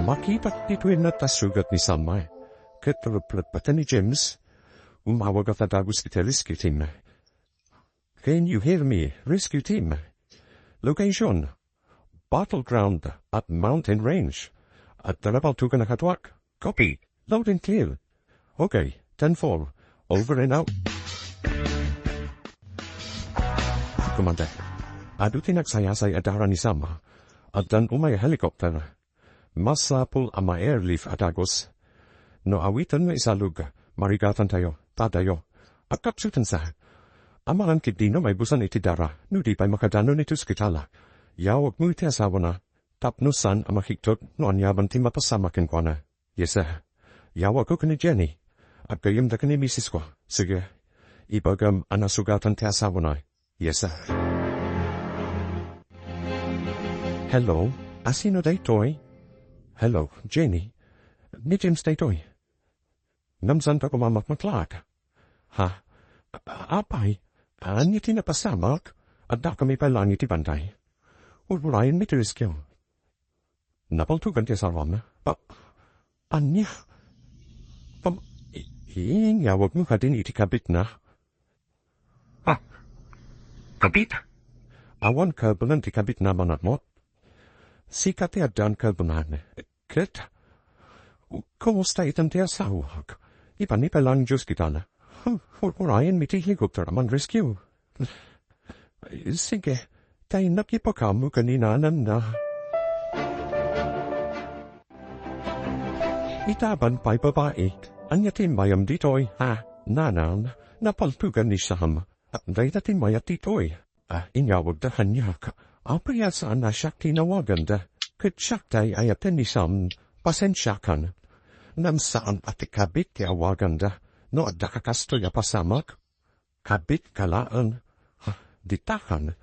Makitak ti tuwinna ta sugat ni Samay. Ket taruplet patan ni James. Umawag a ta dagus iti rescue team. Can you hear me, rescue team? Location, battleground at mountain range. Adda napaltugan a katuak. Copy. Loud and clear. Okay, ten four. Over and out. Commander, adu ti nagsayasay a dara ni Sam. Addan umay a helicopter. Masapul a ma-airlift a dagus. No awiten nga isalog, marigatantayo, ta adayo. Agkapsutensa. Amangan ketdin no maibusan iti dara, no di pay makadanon iti ospital. Yawagmo iti asawana, tapno saan a makigtot no aniaman ti mapasamak kenkuana. Yes, sir. Yawagko ken ni Jenny. Aggayyemda ken ni misisko. Sige. Ibagam a nasugatan ti asawana. Yes, sir. Hello? Asino daytoy? Hello, Jenny. Ni James daytoy. Ngem saanka koma makmaklak? Ha? A-, apay? Ania ti napasamak? Addakami pay laeng iti banda. Uray-urayenmi ti rescue. Napaltugan ti asawam. Pa-, ania? Pam-, i-, inyawagmo kadin iti kabitna? Ah, kabit? Awan kabenan ti kabitna, Manamot. Sika ti addan kabenan. Ket, kumusta itan ti asawak? Ipanipay laeng iti ospital. Hmm, ur-, urayenmi ti helicopter a man-rescue. Sige, ta innak ipakam ken ni nananna. Itaban pay babai, ania ti immayam ditoy, ha? Nanang, napaltugan ni Sam. Dayta ti immayat ditoy. Ah, inyawagda kaniak. Apay a saan a siak ti inawaganda. Ket siak ti ay-ayaten ni Sam. Pasensiakan. Ngem saan a ti kabit ti awaganda no adda ka kastoy a pasamak? Kabitka laeng. Ha, ditakan.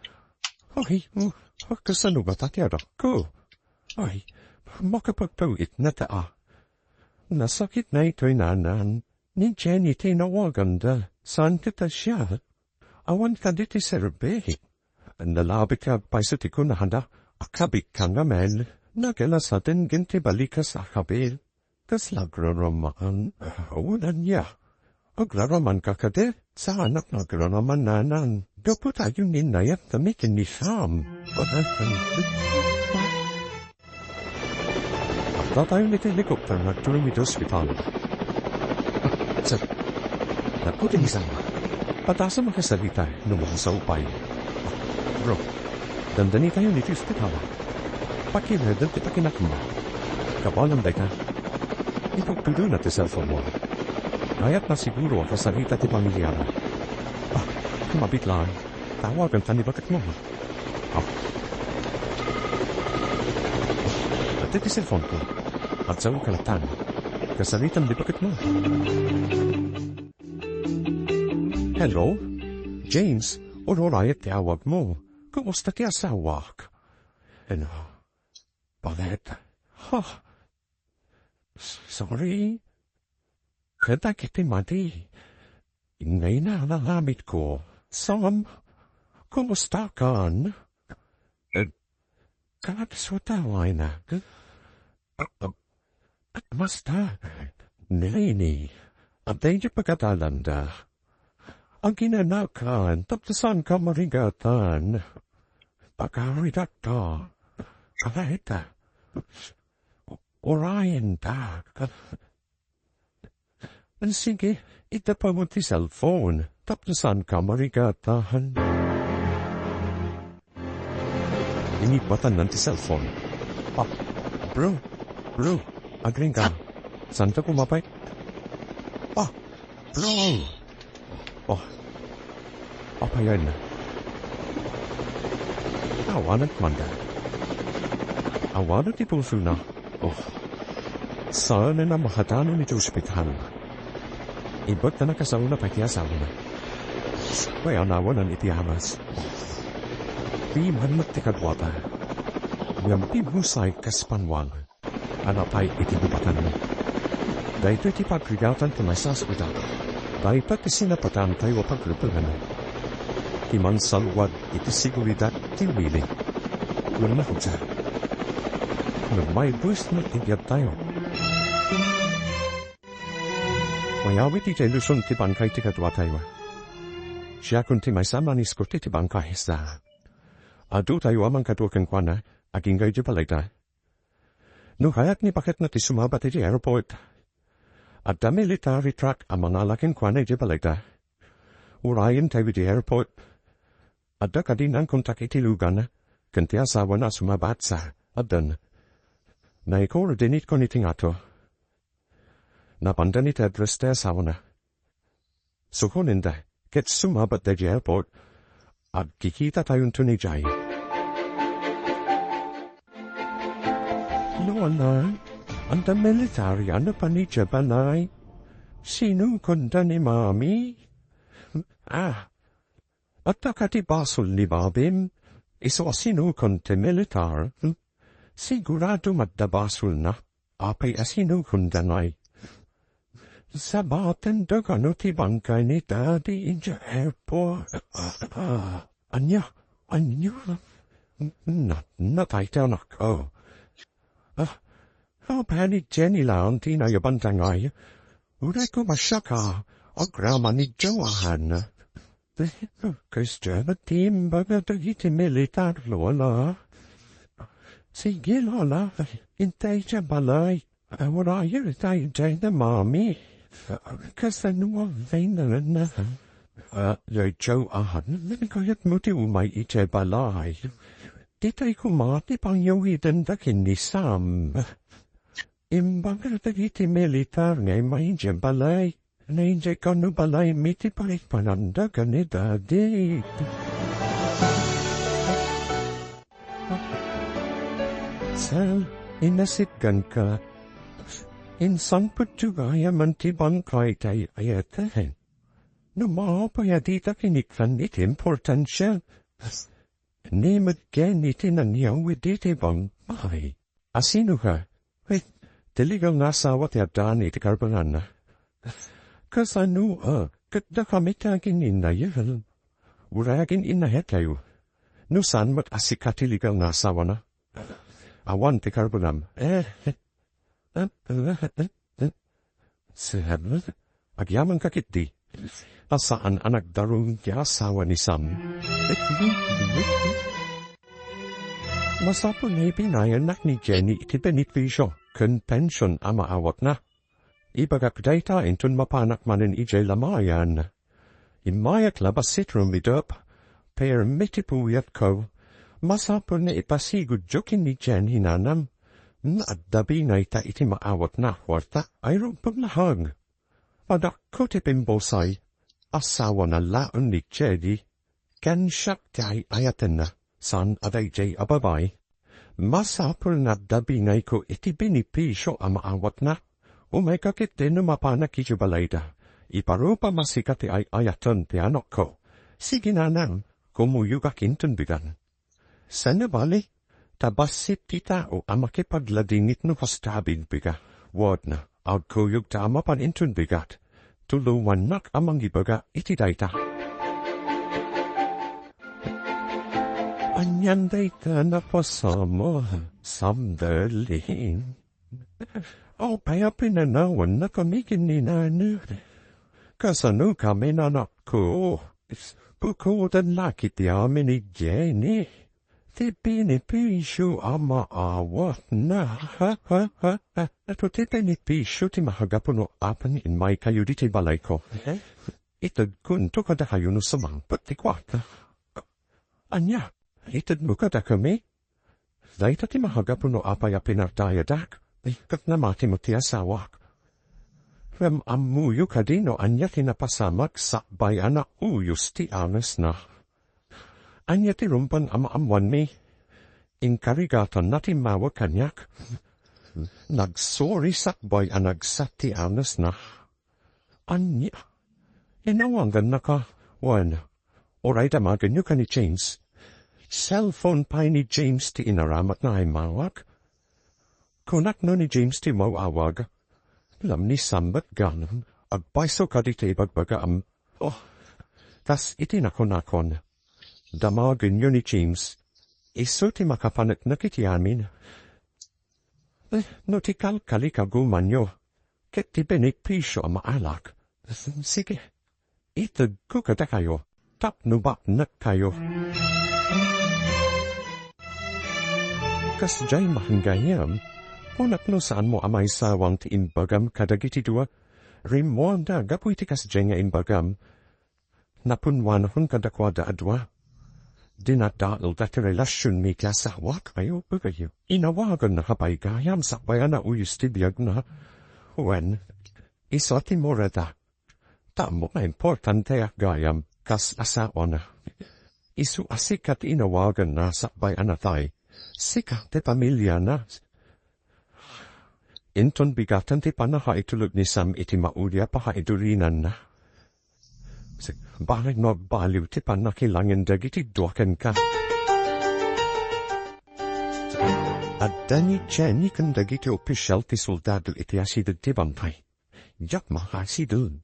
Ay, mm, ha, kasano ngata ti arakko? Ay, makapagpawitna ta a. Nasakit na itoy nanan. Ni Jenny ti inawaganda. Saan ti ta siya? Awan kadi ti serbi. Nalabit nga agpayso ti kunada, a kabikka ngamin, nagalasaten genti balikas a kabil. Kasla agraraman, awan ania. Agraraman ka kadi, saanak nga agraraman nanan. Gapu tayo ninayat kami ken ni Sam. Adda tayo iti helicopter nga agtulong iti ospital. Ah, sir. Naku, ti ni Sam. Patasam a kasalita no masaupay. Bro, dandani tayo iti ospital. Pakileden ti pakinakmo. Kabaelam dayta. Ipagtulona ti cellphone mo. Kayatna siguro a kasalita ti pamiliana. Ah, kumabit lang. Tawagan ta ni baketmo. Ah. Adda ti cellphone ko. Agsaoka latta. Kasalitan di baketmo. Hello? James, ururayat ti awagmo. Kumusta ti asawak? Ano? Palet? Ha? Sorry. Kadagiti madi. Ingayna a naaramidko. Sam, kumusta kan? Eh, kagsuta wayna. Ah, ah, basta, nini, adda idiay pagadalanda. Aginanakan, tapno saanka marigatan. Pagaridak ta. Kalaita. Urayen ta. Sige, itapam ti cellphone, tapno saanka marigatan. Inibbatanna ti cellphone. Ah, bro, bro, agriingka. Saanka kumapay? Ah, bro. Oh, apayen. Awanen manda. Awanen ti pusona. Oh. Saanen a makadanon iti ospital. Ibaga a nakasaona pay ti asawana. Pay a nawanan iti aras. Piman met ti kaduata. Ngem pimmosay kas banwag a napay iti gubatanna. Daytoy ti pagrigatan ti maysa a ospital. Dayta ti sinapataantayo a pagrepengan. Ti mansalwad iti seguridad ti umili. Ngem nakudia. Ngem maibus met ti biagtayo. Mayawid idiay Luzon ti bangkay ti kaduatayo. Siakon ti maysa a maniskot iti bangkay sa. Adu tayo a mangkadua kenkuana, agingga idiay balayda. No kayat ni baketna ti sumabat idiay airport, adda military truck a mangala kenkuana idiay balayda. Urayen tayo idiay airport. Adda kadi nankontak iti lugana, ken ti asawana a sumabat sa, addan. Nai-coordinate-kon iti ngato. Napanda iti address ti asawana. Sukonenda, ket sumabat daydiay airport, agkikitatayon idiay. Lola, adda military a napan idiay balay. Sinukanda ni Mami? Ah, adda kadi basol ni Babim? Isu a sinukon ti militar? Sigurado adda basolna. Apay a sinukondanay? Sabatenda kano ti bangkay ni Daddy idiay airport? Ah, ania? Ania? Na, natay ti anakko. Ah, apay ni Jenny laeng ti inayabanda ngay? Uray koma siak a, agraman ni Joanne. Kristiana ti imbaga dagiti militar, Lola. Sige, Lola, intay idiay balay. Awarayar tayo idiay ni Mami. Kasano a kailangan na? Ah, Joanne, kayatmo ti umay idiay balay. Ditay koma ti pangyawidenda ken ni Sam. Imbaga dagiti militar nga immay idiay balay. Naidiay kano balaymi ti pangipananda ken ni Daddy. Sam, inasitganka. Insan petyo gayam ti bangkay tay ayat. No maapay a dita kinikkan iti importansia. Ni met ken iti nangyaw iti bangkay. Asino ka? Ay, ti legal nga asawa ti addaan iti karbanganna. Kasano a? Ket dakami ti aginnayel. Uray aginnayetkayo. No saan met a sika ti legal nga asawana. Awan ti karbangam. Eh, eh, eh, eh, eh, eh. Sir, agyamankak ketdi. Ta saan a nagdarung ti asawa ni Sam. Masapul nga ibinayannak ni Jenny iti benepisio ken pension a maawatna. Ibagak dayta inton mapanak manen idiay lamayan. Immayak la bassit rumidup. Permi ti puyatko. Masapul nga ipasigudyo ken ni Jenny, nanam. Adda binayta iti maawatna a kuarta. Ay rumbeng lahag. Padakko ti pimbusay. Asawana laeng ni Jenny. Ken siak ti ay-ayatenna, saan a daydiay a babai. Masapul nga adda binayko iti benepisio a maawatna. Umayka ketdi no mapanak idiay balayda. Iparupam a sika ti ay-ayaten ti anakko. Sige, nanang, kumuyogak inton bigan. Saan a bali, ta bassit ti tao a makipagladingit no kasta a bigbiga. Wen, agkuyogta a mapan inton bigat. Tulowannak a mangibaga iti dayta. Anian dayta a napasama, Sam darling? Apay a pinanawannakami ken ni Nana? Kasano kami, nanakko? Bukoden la ket ti amin ni Jenny. Ti benepisio a maawatna. Ha, ha, ha, ha. Ato ti benepisio ti makagapu no apan immaykayo ditoy balayko. Eh? Itedkonto kadakayo no sumangpet ti kuarta. Ania, itedmo kadakami? Dayta ti makagapu no apay a pinardayadak, ket namati met ti asawak. Ngem ammoyo kadi no ania ti napasamak sakbay a nauyos ti anosna? Ania ti rumbeng a maammoanmi? Inkarigatanna ti immawag kaniak. Nagsuri sakbay a nagsat ti anosna. Ania? Inawagannaka? Wen, uray damagenyo ken ni James. Cellphone pay ni James ti inaramatna a immawag. Kunak no ni James ti umaw-awag. Ngem ni Sam met gayam, agpayso kadi ti ibagbagaam. Oh, kas iti nakunakon. Damagenyo ni James. Isu ti makapaneknek iti amin. Eh, no ti kalkali kagumanyo, ket ti benepisio a maalak. Sige, itedko kadakayo, tapno baknekkayo. Kasdiay manen gayam, kunak no saanmo a maisawang ti imbagam kadagiti dua. Rimmuarda gapu iti kasdiay nga imbagam, napunwanakon kadakuada a dua. Dinadaelda ti relasionmi iti asawak. Ayo, ayo. Inawagannaka pay gayam sakbay a nauyos ti biagna. Wen, isu ti murada. Tammo nga importanteak gayam kas asawana. Isu a sika ti inawaganna sakbay a natay. Sika ti pamiliana. Inton bigaten ti pannakaitulod ni Sam iti mauli a pakaidurinanna. Baleg no agbaliw ti pannakilangin dagiti dua kenka. Adda ni Jenny ken dagiti opisial ti soldado iti asideg ti bangkay. Diak makasideg.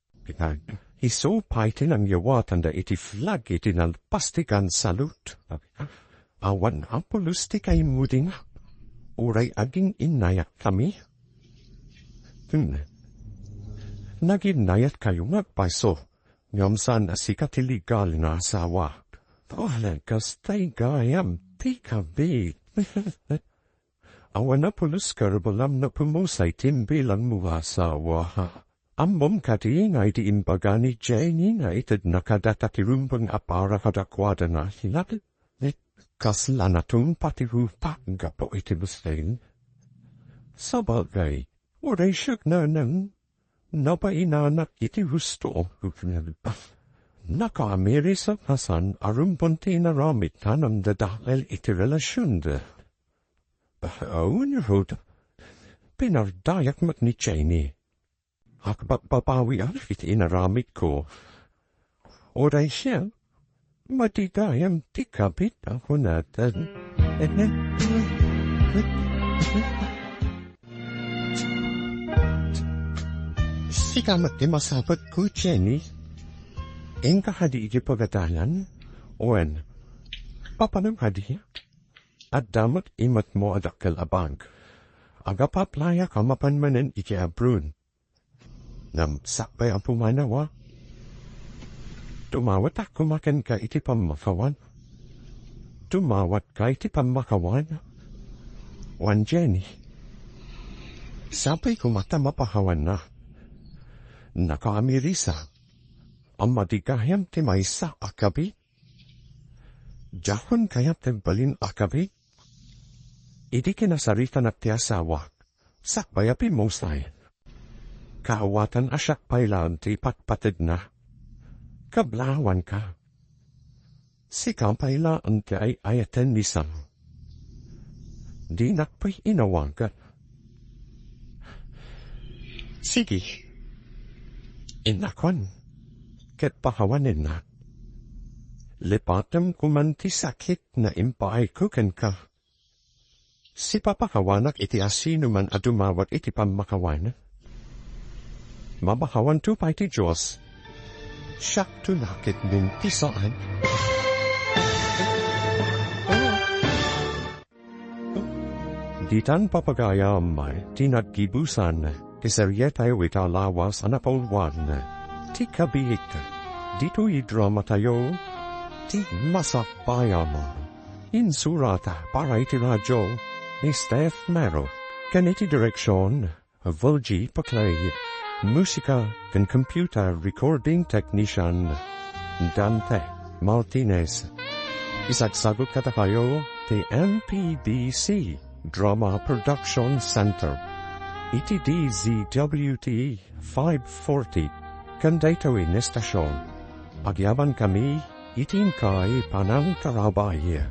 Isu pay ti nangyawatanda iti flag iti nalpastigan salute. Awan a pulos ti kaimudinga. Uray agin-innayatkami. Hmm. Naginnayatkayo nga agpayso. Ngem saan a sika ti legal nga asawa. Oh, kastay gayam ti kabit. Awan a pulos karbalam no pumusay ti imbilangmo nga asawa. Ammom kadi nga idi imbaga ni Jenny nga itedna kadata ti rumbeng a para kadakuada nga hinapit. Kasla natungpa ti rupa gapu iti besen. Sabagay, uray siak nanang, nabainanak iti husto. Nakaamirisak a saan a rumbeng ti inaramidda a dadael iti relasionda. Awan, Ruth. pinardayak met ni Jenny. Agpagpapawiak iti inaramidko. Uray siak, madi gayam ti kabit a kunatan. Sika met ti masapulko, Jenny. Inka kadi iti pagadalan? Wen, papanam kadi? Adda met imatmo a dakkel a bank. Agapaplayak a mapan manen iti abroad. Ngem sakbay a pumanaw a. Dumawatak koma kenka iti pammakawan. Dumawatka iti pammakawan. Wen, Jenny. Sapay koma ta mapakawanna. Nakaamiris a. Madi gayam ti maysa a kabit. Diakon kayat ti agbalin a kabit. Idi kinasaritanak ti asawak, sakbay a pimmusay. Kaawatan a siak pay laeng ti ipatpatedna. Kablawanka. Sika pay laeng ti ay-ayaten ni Sam. Dinak pay inawagan. Sige. Innakon. Ket pakawanennak. Lipatem koman ti sakit nga impaayko kenka. Sipapakawanak iti asinoman a dumawat iti pammakawan. Mapakawanto pay ti Dios. Siakto nakit nintisaen. Ditan papagayam ti naggibusan ti serietayo ita lawas a napulwan ti Kabit. Ditoy dramatayo, ti Masakbayan. Insurata para iti radio ni Steph Mero, ken iti direksion, Volgie Paclay. Musika ken computer recording technician, Dante Martinez. Isagsagut kadakayo ti M P D C Drama Production Center iti D Z W T five forty, ken daytoy nga estasion. Agyaman kami iti inkay panangtarabay.